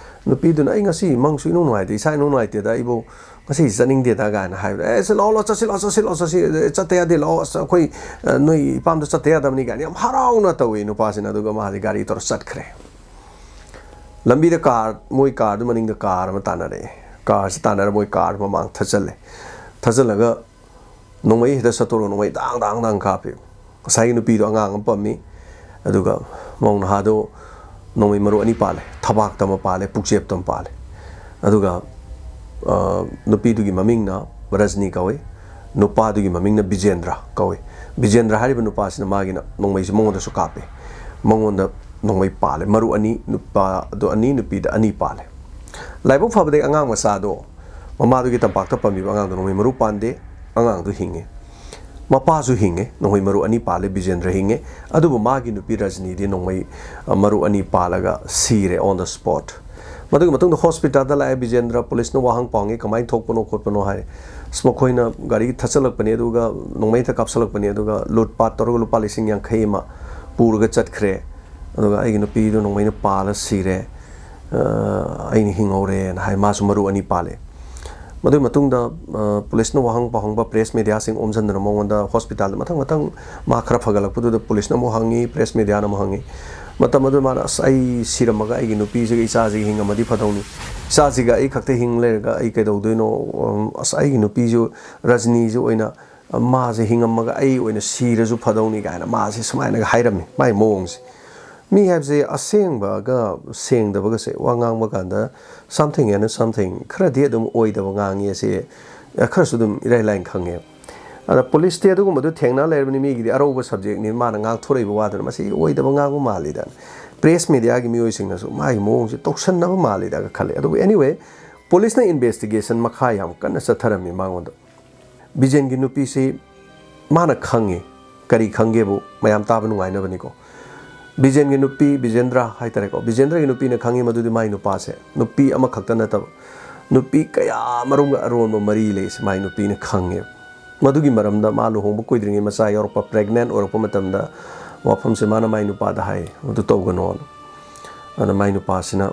ꯅꯨꯄꯤꯗꯨꯅ, "ꯑꯩ ꯉꯁꯤ ꯃꯪꯁꯨ ꯏꯅꯨꯡ ꯅꯨꯡꯉꯥꯏꯇꯦ, ꯏꯁꯥ ꯏꯅꯨꯡ ꯅꯨꯡꯉꯥꯏꯇꯦꯗ, ꯑꯩꯕꯨ ꯉꯁꯤ ꯆꯠꯅꯤꯡꯗꯦꯗ" ꯀꯥꯏꯅ ꯍꯥꯏꯕꯗ, "ꯑꯦ, ꯁꯤ ꯂꯥꯛꯑꯣ, ꯂꯥꯛꯑꯣ, ꯆꯠꯁꯤ, ꯂꯥꯛꯑꯣ, ꯆꯠꯁꯤ, ꯂꯥꯛꯑꯣ, ꯆꯠꯁꯤ, ꯑꯦ, ꯆꯠꯇ ꯌꯥꯗꯦ, ꯂꯥꯛꯑꯣ, ꯑꯁ, ꯑꯩꯈꯣꯏ, ꯑ, ꯅꯣꯏ ꯏꯄꯥꯝꯗ ꯆꯠꯇ ꯌꯥꯗꯕꯅꯤ" ꯀꯥꯏꯅ ꯌꯥꯝ ꯍꯔꯥꯎꯅ ꯇꯧꯋꯤ ꯅꯨꯄꯥꯁꯤꯅ꯫ ꯑꯗꯨꯒ ꯃꯥꯁꯦ ꯒꯥꯔꯤ ꯇꯧꯔ ꯆꯠꯈ꯭ꯔꯦ꯫ ꯂꯝꯕꯤꯗ ꯀꯥꯔ, ꯃꯣꯏ ꯀꯥꯔꯗꯨ ꯃꯅꯤꯡꯗ ꯀꯥꯔ ꯑꯃ ꯇꯥꯟꯅꯔꯛꯑꯦ꯫ ꯀꯥꯔꯁꯤ ꯇꯥꯟꯅꯔ ꯃꯣꯏ ꯀꯥꯔ ꯃꯃꯥꯡ ꯊꯠꯆꯜꯂꯦ꯫ ꯊꯠꯆꯜꯂꯒ ꯅꯣꯡꯃꯩ ꯍꯦꯛꯇ ꯁꯠꯇꯣꯔꯒ ꯅꯣꯡꯃꯩ ꯗꯥꯡ ꯗꯥꯡ ꯗꯥꯡ ꯀꯥꯞꯄꯦ꯫ ꯉꯁꯥꯏꯒꯤ ꯅꯨꯄꯤꯗꯣ ꯑꯉꯥꯡ ꯑꯃ ꯄꯝꯃꯤ, ꯑꯗꯨꯒ ꯃꯧ ꯅꯍꯥꯗꯣ ꯅꯣꯡꯃꯩ ꯃꯔꯨ ꯑꯅꯤ ꯄꯥꯜꯂꯦ, ꯊꯕꯥꯛꯇ ꯑꯃ ꯄꯥꯜꯂꯦ, ꯄꯨꯛꯆꯦꯞꯇ ꯑꯃ ꯄꯥꯜꯂꯦ꯫ ꯑꯗꯨꯒ, ꯑ, ꯅꯨꯄꯤꯗꯨꯒꯤ ꯃꯃꯤꯡꯅ ꯔꯖꯅꯤ ꯀꯧꯏ, ꯅꯨꯄꯥꯗꯨꯒꯤ ꯃꯃꯤꯡꯅ ꯕꯤꯖꯦꯟꯗ꯭ꯔ ꯀꯧꯏ꯫ ꯕꯤꯖꯦꯟꯗ꯭ꯔ ꯍꯥꯏꯔꯤꯕ ꯅꯨꯄꯥꯁꯤꯅ ꯃꯥꯒꯤꯅ ꯅꯣꯡꯃꯩꯁꯤ ꯃꯉꯣꯟꯗꯁꯨ ꯀꯥꯞꯄꯦ꯫ ꯃꯉꯣꯟꯗ ꯅꯣꯡꯃꯩ ꯄꯥꯜꯂꯦ, ꯃꯔꯨ ꯑꯅꯤ, ꯅꯨꯄꯥꯗꯣ ꯑꯅꯤ, ꯅꯨꯄꯤꯗ ꯑꯅꯤ ꯄꯥꯜꯂꯦ꯫ ꯂꯥꯏꯕꯛ ꯐꯕꯗꯒꯤ ꯑꯉꯥꯡ ꯃꯆꯥꯗꯣ, ꯃꯃꯥꯗꯨꯒꯤ ꯇꯝꯄꯥꯛꯇ ꯄꯝꯃꯤꯕ ꯑꯉꯥꯡꯗꯣ ꯅꯣꯡꯃꯩ ꯃꯔꯨ ꯄꯥꯟꯗꯦ, ꯑꯉꯥꯡꯗꯨ ꯍꯤꯡꯉꯦ꯫ ꯃꯄꯥꯁꯨ ꯍꯤꯡꯉꯦ, ꯅꯣꯡꯃꯩ ꯃꯔꯨ ꯑꯅꯤ ꯄꯥꯜꯂꯦ, ꯕꯤꯖꯦꯟꯗ꯭ꯔ ꯍꯤꯡꯉꯦ꯫ ꯑꯗꯨꯕꯨ ꯃꯥꯒꯤ ꯅꯨꯄꯤ ꯔꯖꯅꯤꯗꯤ ꯅꯣꯡꯃꯩ, ꯑ, ꯃꯔꯨ ꯑꯅꯤ ꯄꯥꯜꯂꯒ ꯁꯤꯔꯦ on the spot꯫ ꯃꯗꯨꯒꯤ ꯃꯇꯨꯡꯗ ꯍꯣꯁꯄꯤꯇꯥꯜꯗ ꯂꯥꯛꯑꯦ ꯕꯤꯖꯦꯟꯗ꯭ꯔ, ꯄꯨꯂꯤꯁꯅ ꯋꯥꯍꯪ ꯄꯥꯎꯍꯪꯉꯤ, "ꯀꯃꯥꯏꯅ ꯊꯣꯛꯄꯅꯣ ꯈꯣꯠꯄꯅꯣ?" ꯍꯥꯏ꯫ "ꯑꯁ, ꯃꯈꯣꯏꯅ ꯒꯥꯔꯤ ꯊꯠꯆꯜꯂꯛꯄꯅꯦ, ꯑꯗꯨꯒ ꯅꯣꯡꯃꯩ ꯍꯦꯛꯇ ꯀꯥꯞꯁꯜꯂꯛꯄꯅꯦ, ꯑꯗꯨꯒ ꯂꯨꯠ ꯄꯥꯠ ꯇꯧꯔꯒ ꯂꯨꯄꯥ ꯂꯤꯁꯤꯡ ꯌꯥꯡꯈꯩ ꯑꯃ ꯄꯨꯔꯒ ꯆꯠꯈ꯭ꯔꯦ, ꯑꯗꯨꯒ ꯑꯩꯒꯤ ꯅꯨꯄꯤꯗꯨ ꯅꯣꯡꯃꯩꯅ ꯄꯥꯜꯂ ꯁꯤꯔꯦ, ꯑ, ꯑꯩꯅ ꯍꯤꯡꯍꯧꯔꯦꯅ" ꯍꯥꯏ꯫ ꯃꯥꯁꯨ ꯃꯔꯨ ꯑꯅꯤ ꯄꯥꯜꯂꯦ꯫ ꯃꯗꯨꯒꯤ ꯃꯇꯨꯡꯗ, ꯑ, ꯄꯨꯂꯤꯁꯅ ꯋꯥꯍꯪ ꯄꯥꯎꯍꯪꯕ, ꯄ꯭ꯔꯦꯁ ꯃꯦꯗꯤꯌꯥꯁꯤꯡ ꯑꯣꯝꯁꯤꯟꯗꯅ ꯃꯉꯣꯟꯗ ꯍꯣꯁꯄꯤꯇꯥꯜꯗ ꯃꯊꯪ ꯃꯊꯪ ꯃꯥ ꯈꯔ ꯐꯒꯠꯂꯛꯄꯗꯨꯗ ꯄꯨꯂꯤꯁꯅ ꯑꯃꯨꯛ ꯍꯪꯉꯤ, ꯄ꯭ꯔꯦꯁ ꯃꯦꯗꯤꯌꯥꯅ ꯑꯃꯨꯛ ꯍꯪꯉꯤ꯫ ꯃꯇꯝ ꯑꯗꯨꯗ ꯃꯥꯅ, "ꯑꯁ, ꯑꯩ ꯁꯤꯔꯝꯃꯒ ꯑꯩꯒꯤ ꯅꯨꯄꯤꯁꯤꯒ ꯏꯆꯥꯁꯤꯒ ꯍꯤꯡꯉꯝꯃꯗꯤ ꯐꯗꯧꯅꯤ꯫ ꯏꯆꯥꯁꯤꯒ ꯑꯩ ꯈꯛꯇ ꯍꯤꯡ ꯂꯩꯔꯒ ꯑꯩ ꯀꯩꯗꯧꯗꯣꯏꯅꯣ? ꯎꯝ, ꯑꯁ, ꯑꯩꯒꯤ ꯅꯨꯄꯤꯁꯨ, ꯔꯖꯅꯤꯁꯨ ꯑꯣꯏꯅ ꯃꯥꯁꯦ ꯍꯤꯡꯉꯝꯃꯒ ꯑꯩ ꯑꯣꯏꯅ ꯁꯤꯔꯁꯨ ꯐꯗꯧꯅꯤ ꯀꯥꯏꯅ ꯃꯥꯁꯦ ꯁꯨꯃꯥꯏꯅꯒ ꯍꯥꯏꯔꯝꯃꯤ꯫ ꯃꯥꯒꯤ ꯃꯑꯣꯡꯁꯦ, ꯃꯤ ꯍꯥꯏꯕꯁꯦ ꯑꯁꯦꯡꯕꯒ ꯁꯦꯡꯗꯕꯒꯁꯦ ꯋꯥ ꯉꯥꯡꯕ ꯀꯥꯟꯗ something and something ꯈꯔꯗꯤ ꯑꯗꯨꯝ ꯑꯣꯏꯗꯕ ꯉꯥꯡꯉꯤ ꯑꯁꯤ ꯈꯔꯁꯨ ꯑꯗꯨꯝ ꯏꯔꯥꯏ ꯂꯥꯏꯅ ꯈꯪꯉꯦ꯫ ꯑꯗ ꯄꯨꯂꯤꯁꯇꯤ ꯑꯗꯨꯒꯨꯝꯕꯗꯨ ꯊꯦꯡꯅ ꯂꯩꯔꯕꯅꯤ, ꯃꯤꯒꯤꯗꯤ ꯑꯔꯧꯕ ꯁꯕꯖꯦꯛꯅꯤ, ꯃꯥꯅ ꯉꯥꯡꯊꯣꯔꯛꯏꯕ ꯋꯥꯗꯨꯅ ꯃꯁꯤ ꯑꯣꯏꯗꯕ ꯉꯥꯡꯕ ꯃꯥꯜꯂꯤꯗꯅ꯫ ꯄ꯭ꯔꯦꯁ ꯃꯦꯗꯤꯌꯥꯒꯤ ꯃꯤꯑꯣꯏꯁꯤꯡꯅꯁꯨ ꯃꯥꯒꯤ ꯃꯑꯣꯡꯁꯦ ꯇꯧꯁꯟꯅꯕ ꯃꯥꯜꯂꯤꯗꯒ ꯈꯜꯂꯦ꯫ ꯑꯗꯨꯕꯨ anyway, ꯄꯨꯂꯤꯁꯅ ꯏꯟꯚꯦꯁꯇꯤꯒꯦꯁꯟ ꯃꯈꯥ ꯌꯥꯝ ꯀꯟꯅ ꯆꯠꯊꯔꯝꯃꯤ ꯃꯉꯣꯟꯗ꯫ ꯕꯤꯖꯦꯟꯒꯤ ꯅꯨꯄꯤꯁꯤ ꯃꯥꯅ ꯈꯪꯉꯤ꯫ ꯀꯔꯤ ꯈꯪꯒꯦꯕꯨ ꯃꯌꯥꯝ ꯇꯥꯕ ꯅꯨꯡꯉꯥꯏꯅꯕꯅꯤꯀꯣ꯫ ꯕꯤꯖꯦꯟꯒꯤ ꯅꯨꯄꯤ, ꯕꯤꯖꯦꯟꯗ꯭ꯔ ꯍꯥꯏꯇꯥꯔꯦꯀꯣ, ꯕꯤꯖꯦꯟꯗ꯭ꯔꯒꯤ ꯅꯨꯄꯤꯅ ꯈꯪꯉꯤ ꯃꯗꯨꯗꯤ ꯃꯥꯏ ꯅꯨꯄꯥꯁꯦ ꯅꯨꯄꯤ ꯑꯃꯈꯛꯇ ꯅꯠꯇꯕ ꯅꯨꯄꯤ ꯀꯌꯥ ꯃꯔꯨꯝꯒ ꯑꯔꯣꯟꯕ ꯃꯔꯤ ꯂꯩꯁꯦ ꯃꯥꯏ ꯅꯨꯄꯤꯅ ꯈꯪꯉꯦꯕ꯫ ꯃꯗꯨꯒꯤ ꯃꯔꯝꯗ ꯃꯥ ꯂꯨꯍꯣꯡꯕ ꯀꯨꯏꯗ꯭ꯔꯤꯉꯩ ꯃꯆꯥ ꯌꯥꯎꯔꯛꯄ, ꯄ꯭ꯔꯦꯒꯅꯦꯟ ꯑꯣꯏꯔꯛꯄ ꯃꯇꯝꯗ ꯋꯥꯐꯝꯁꯦ ꯃꯥꯅ ꯃꯥꯏ ꯅꯨꯄꯥꯗ ꯍꯥꯏ, "ꯃꯗꯨ ꯇꯧꯒꯅꯣꯅ"꯫ ꯑꯗ ꯃꯥꯏ ꯅꯨꯄꯥꯁꯤꯅ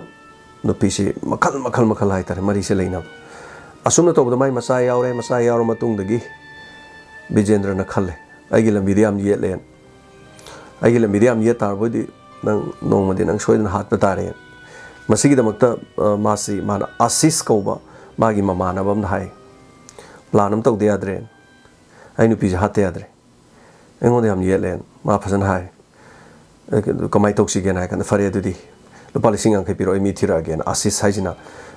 ꯅꯨꯄꯤꯁꯤ ꯃꯈꯜ ꯃꯈꯜ ꯃꯈꯜ ꯍꯥꯏꯇꯥꯔꯦ ꯃꯔꯤꯁꯦ ꯂꯩꯅꯕ꯫ ꯑꯁꯨꯝꯅ ꯇꯧꯕꯗ ꯃꯥꯏ ꯃꯆꯥ ꯌꯥꯎꯔꯦ꯫ ꯃꯆꯥ ꯌꯥꯎꯔ ꯃꯇꯨꯡꯗꯒꯤ ꯕꯤꯖꯦꯟꯗ꯭ꯔꯅ ꯈꯜꯂꯦ, "ꯑꯩꯒꯤ ꯂꯝꯕꯤꯗ ꯌꯥꯝ ꯌꯦꯠꯂꯦꯅ꯫ ꯑꯩꯒꯤ ꯂꯝꯕꯤꯗ ꯌꯥꯝ ꯌꯦꯠ ꯇꯥꯔꯕꯣꯏꯗꯤ ꯅꯪ ꯅꯣꯡꯃꯗꯤ ꯅꯪ ꯁꯣꯏꯗꯅ ꯍꯥꯠꯄ ꯇꯥꯔꯦꯅ"꯫ ꯃꯁꯤꯒꯤꯗꯃꯛꯇ, ꯑ, ꯃꯥꯁꯤ, ꯃꯥꯅ ꯑꯥꯁꯤꯁ ꯀꯧꯕ ꯃꯥꯒꯤ ꯃꯃꯥꯟꯅꯕ ꯑꯃꯗ ꯍꯥꯏ, "ꯄ꯭ꯂꯥꯟ ꯑꯃ ꯇꯧꯗ ꯌꯥꯗ꯭ꯔꯦ, ꯑꯩ ꯅꯨꯄꯤꯁꯦ ꯍꯥꯠꯇ ꯌꯥꯗ꯭ꯔꯦ, ꯑꯩꯉꯣꯟꯗ ꯌꯥꯝ ꯌꯦꯠꯂꯦꯅ"꯫ ꯃꯥ ꯐꯖꯅ ꯍꯥꯏ, "ꯑꯦ, ꯀꯃꯥꯏꯅ ꯇꯧꯁꯤꯒꯦꯅ?" ꯍꯥꯏ ꯀꯥꯟꯗ, "ꯐꯔꯦ, ꯑꯗꯨꯗꯤ ꯂꯨꯄꯥ ꯂꯤꯁꯤꯡ ꯌꯥꯡꯈꯩ ꯄꯤꯔꯛꯑꯣ, ꯑꯩ ꯃꯤ ꯊꯤꯔꯛꯑꯒꯦꯅ"꯫ ꯑꯥꯁꯤꯁ ꯍꯥꯏꯁꯤꯅ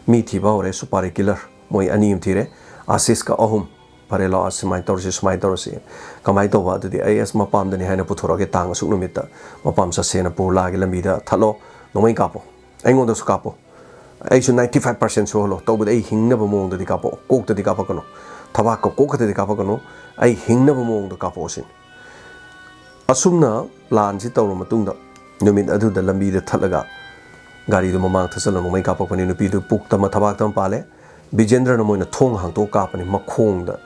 ꯃꯤ ꯊꯤꯕ ꯍꯧꯔꯦ, ꯁꯨꯄꯥꯔꯤ ꯀꯤꯂꯔ꯫ ꯃꯣꯏ ꯑꯅꯤ ꯑꯃ ꯊꯤꯔꯦ, ꯑꯥꯁꯤꯁꯀ ꯑꯍꯨꯝ꯫ "ꯐꯔꯦ, ꯂꯥꯛꯑꯣ, ꯁꯨꯃꯥꯏꯅ ꯇꯧꯔꯁꯤ, ꯁꯨꯃꯥꯏꯅ ꯇꯧꯔꯁꯤ"꯫ "ꯀꯃꯥꯏꯅ ꯇꯧꯕ?" "ꯑꯗꯨꯗꯤ ꯑꯩ ꯑꯁ ꯃꯄꯥꯝꯗꯅꯤ ꯍꯥꯏꯅ ꯄꯨꯊꯣꯔꯛꯑꯒꯦ, ꯇꯥꯡ ꯑꯁꯨꯛ ꯅꯨꯃꯤꯠꯇ ꯃꯄꯥꯝ ꯆꯠꯁꯦꯅ ꯄꯨꯔ ꯂꯥꯛꯑꯒꯦ, ꯂꯝꯕꯤꯗ ꯊꯠꯂꯣ, ꯅꯣꯡꯃꯩ ꯀꯥꯞꯄꯣ, ꯑꯩꯉꯣꯟꯗꯁꯨ ꯀꯥꯞꯄꯣ, ꯑꯩꯁꯨ ninety five percent ꯁꯣꯛꯍꯜꯂꯣ, ꯇꯧꯕꯗꯤ ꯑꯩ ꯍꯤꯡꯅꯕ ꯃꯑꯣꯡꯗꯗꯤ ꯀꯥꯞꯄꯛꯑꯣ, ꯀꯣꯛꯇꯗꯤ ꯀꯥꯞꯄꯛꯀꯅꯨ, ꯊꯕꯥꯛꯀ ꯀꯣꯛ ꯈꯛꯇꯗꯤ ꯀꯥꯞꯄꯛꯀꯅꯨ, ꯑꯩ ꯍꯤꯡꯅꯕ ꯃꯑꯣꯡꯗ ꯀꯥꯞꯄꯛꯑꯣ" ꯁꯤꯅꯤ꯫ ꯑꯁꯨꯝꯅ ꯄ꯭ꯂꯥꯟꯁꯤ ꯇꯧꯔ ꯃꯇꯨꯡꯗ ꯅꯨꯃꯤꯠ ꯑꯗꯨꯗ ꯂꯝꯕꯤꯗ ꯊꯠꯂꯒ ꯒꯥꯔꯤꯗꯨ ꯃꯃꯥꯡ ꯊꯠꯆꯜꯂ ꯅꯣꯡꯃꯩ ꯀꯥꯞꯄꯛꯄꯅꯤ꯫ ꯅꯨꯄꯤꯗꯨ ꯄꯨꯛꯇ ꯑꯃ, ꯊꯕꯥꯛꯇ ꯑꯃ ꯄꯥꯜꯂꯦ꯫ ꯕꯤꯖꯦꯟꯗ꯭ꯔꯅ ꯃꯣꯏꯅ ꯊꯣꯡ ꯍꯥꯡꯇꯣꯛꯑ ꯀꯥꯞꯄꯅꯤ, ꯃꯈꯣꯡꯗ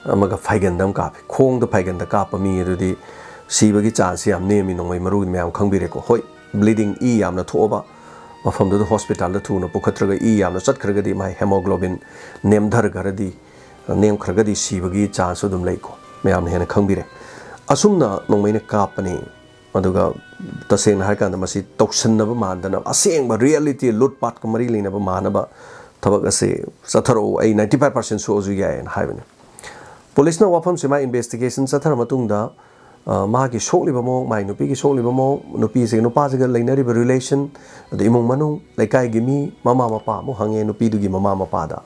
ꯑꯃꯒ ꯐꯥꯏꯒꯟꯗ ꯑꯃ ꯀꯥꯞꯄꯤ꯫ ꯈꯣꯡꯗ ꯐꯥꯏꯒꯟꯗ ꯀꯥꯞꯄ ꯃꯤ ꯑꯗꯨꯗꯤ ꯁꯤꯕꯒꯤ ꯆꯥꯟꯁꯁꯤ ꯌꯥꯝ ꯅꯦꯝꯃꯤ, ꯅꯣꯡꯃꯩ ꯃꯔꯨꯒꯤ ꯃꯌꯥꯝ ꯈꯪꯕꯤꯔꯦꯀꯣ꯫ ꯍꯣꯏ, ꯕ꯭ꯂꯤꯗꯤꯡ, ꯏ ꯌꯥꯝꯅ ꯊꯣꯛꯑꯕ ꯃꯐꯝꯗꯨꯗ ꯍꯣꯁꯄꯤꯇꯥꯜꯗ ꯊꯨꯅ ꯄꯨꯈꯠꯇ꯭ꯔꯒ ꯏ ꯌꯥꯝꯅ ꯆꯠꯈ꯭ꯔꯒꯗꯤ ꯃꯥꯏ ꯍꯦꯃꯣꯒ꯭ꯂꯣꯕꯤꯟ ꯅꯦꯝꯊꯔꯒꯗꯤ, ꯅꯦꯝꯈ꯭ꯔꯒꯗꯤ ꯁꯤꯕꯒꯤ ꯆꯥꯟꯁꯁꯨ ꯑꯗꯨꯝ ꯂꯩꯀꯣ, ꯃꯌꯥꯝꯅ ꯍꯦꯟꯅ ꯈꯪꯕꯤꯔꯦ꯫ ꯑꯁꯨꯝꯅ ꯅꯣꯡꯃꯩꯅ ꯀꯥꯞꯄꯅꯤ꯫ ꯑꯗꯨꯒ ꯇꯁꯦꯡꯅ ꯍꯥꯏꯔꯀꯥꯟꯗ ꯃꯁꯤ ꯇꯧꯁꯟꯅꯕ ꯃꯥꯟꯗꯅ ꯑꯁꯦꯡꯕ ꯔꯤꯌꯦꯂꯤꯇꯤ ꯂꯨꯠ ꯄꯥꯠꯀ ꯃꯔꯤ ꯂꯩꯅꯕ ꯃꯥꯟꯅꯕ ꯊꯕꯛ ꯑꯁꯤ ꯆꯠꯊꯔꯛꯎ, ꯑꯩ ninety five percent ꯁꯣꯛꯑꯁꯨ ꯌꯥꯏꯌꯦꯅ ꯍꯥꯏꯕꯅꯤ꯫ ꯄꯨꯂꯤꯁꯅ ꯋꯥꯐꯝꯁꯦ ꯃꯥ investigation ꯆꯠꯊꯔ ꯃꯇꯨꯡꯗ, ꯑ, ꯃꯥꯒꯤ ꯁꯣꯛꯂꯤꯕ ꯃꯑꯣꯡ, ꯃꯥꯒꯤ ꯅꯨꯄꯤꯒꯤ ꯁꯣꯛꯂꯤꯕ ꯃꯑꯣꯡ, ꯅꯨꯄꯤꯁꯤꯒ ꯅꯨꯄꯥꯁꯤꯒ ꯂꯩꯅꯔꯤꯕ relation, ꯑꯗꯩ ꯏꯃꯨꯡ ꯃꯅꯨꯡ, ꯂꯩꯀꯥꯏꯒꯤ ꯃꯤ, ꯃꯃꯥ ꯃꯄꯥ ꯑꯃꯨꯛ ꯍꯪꯉꯦ ꯅꯨꯄꯤꯗꯨꯒꯤ ꯃꯃꯥ ꯃꯄꯥꯗ꯫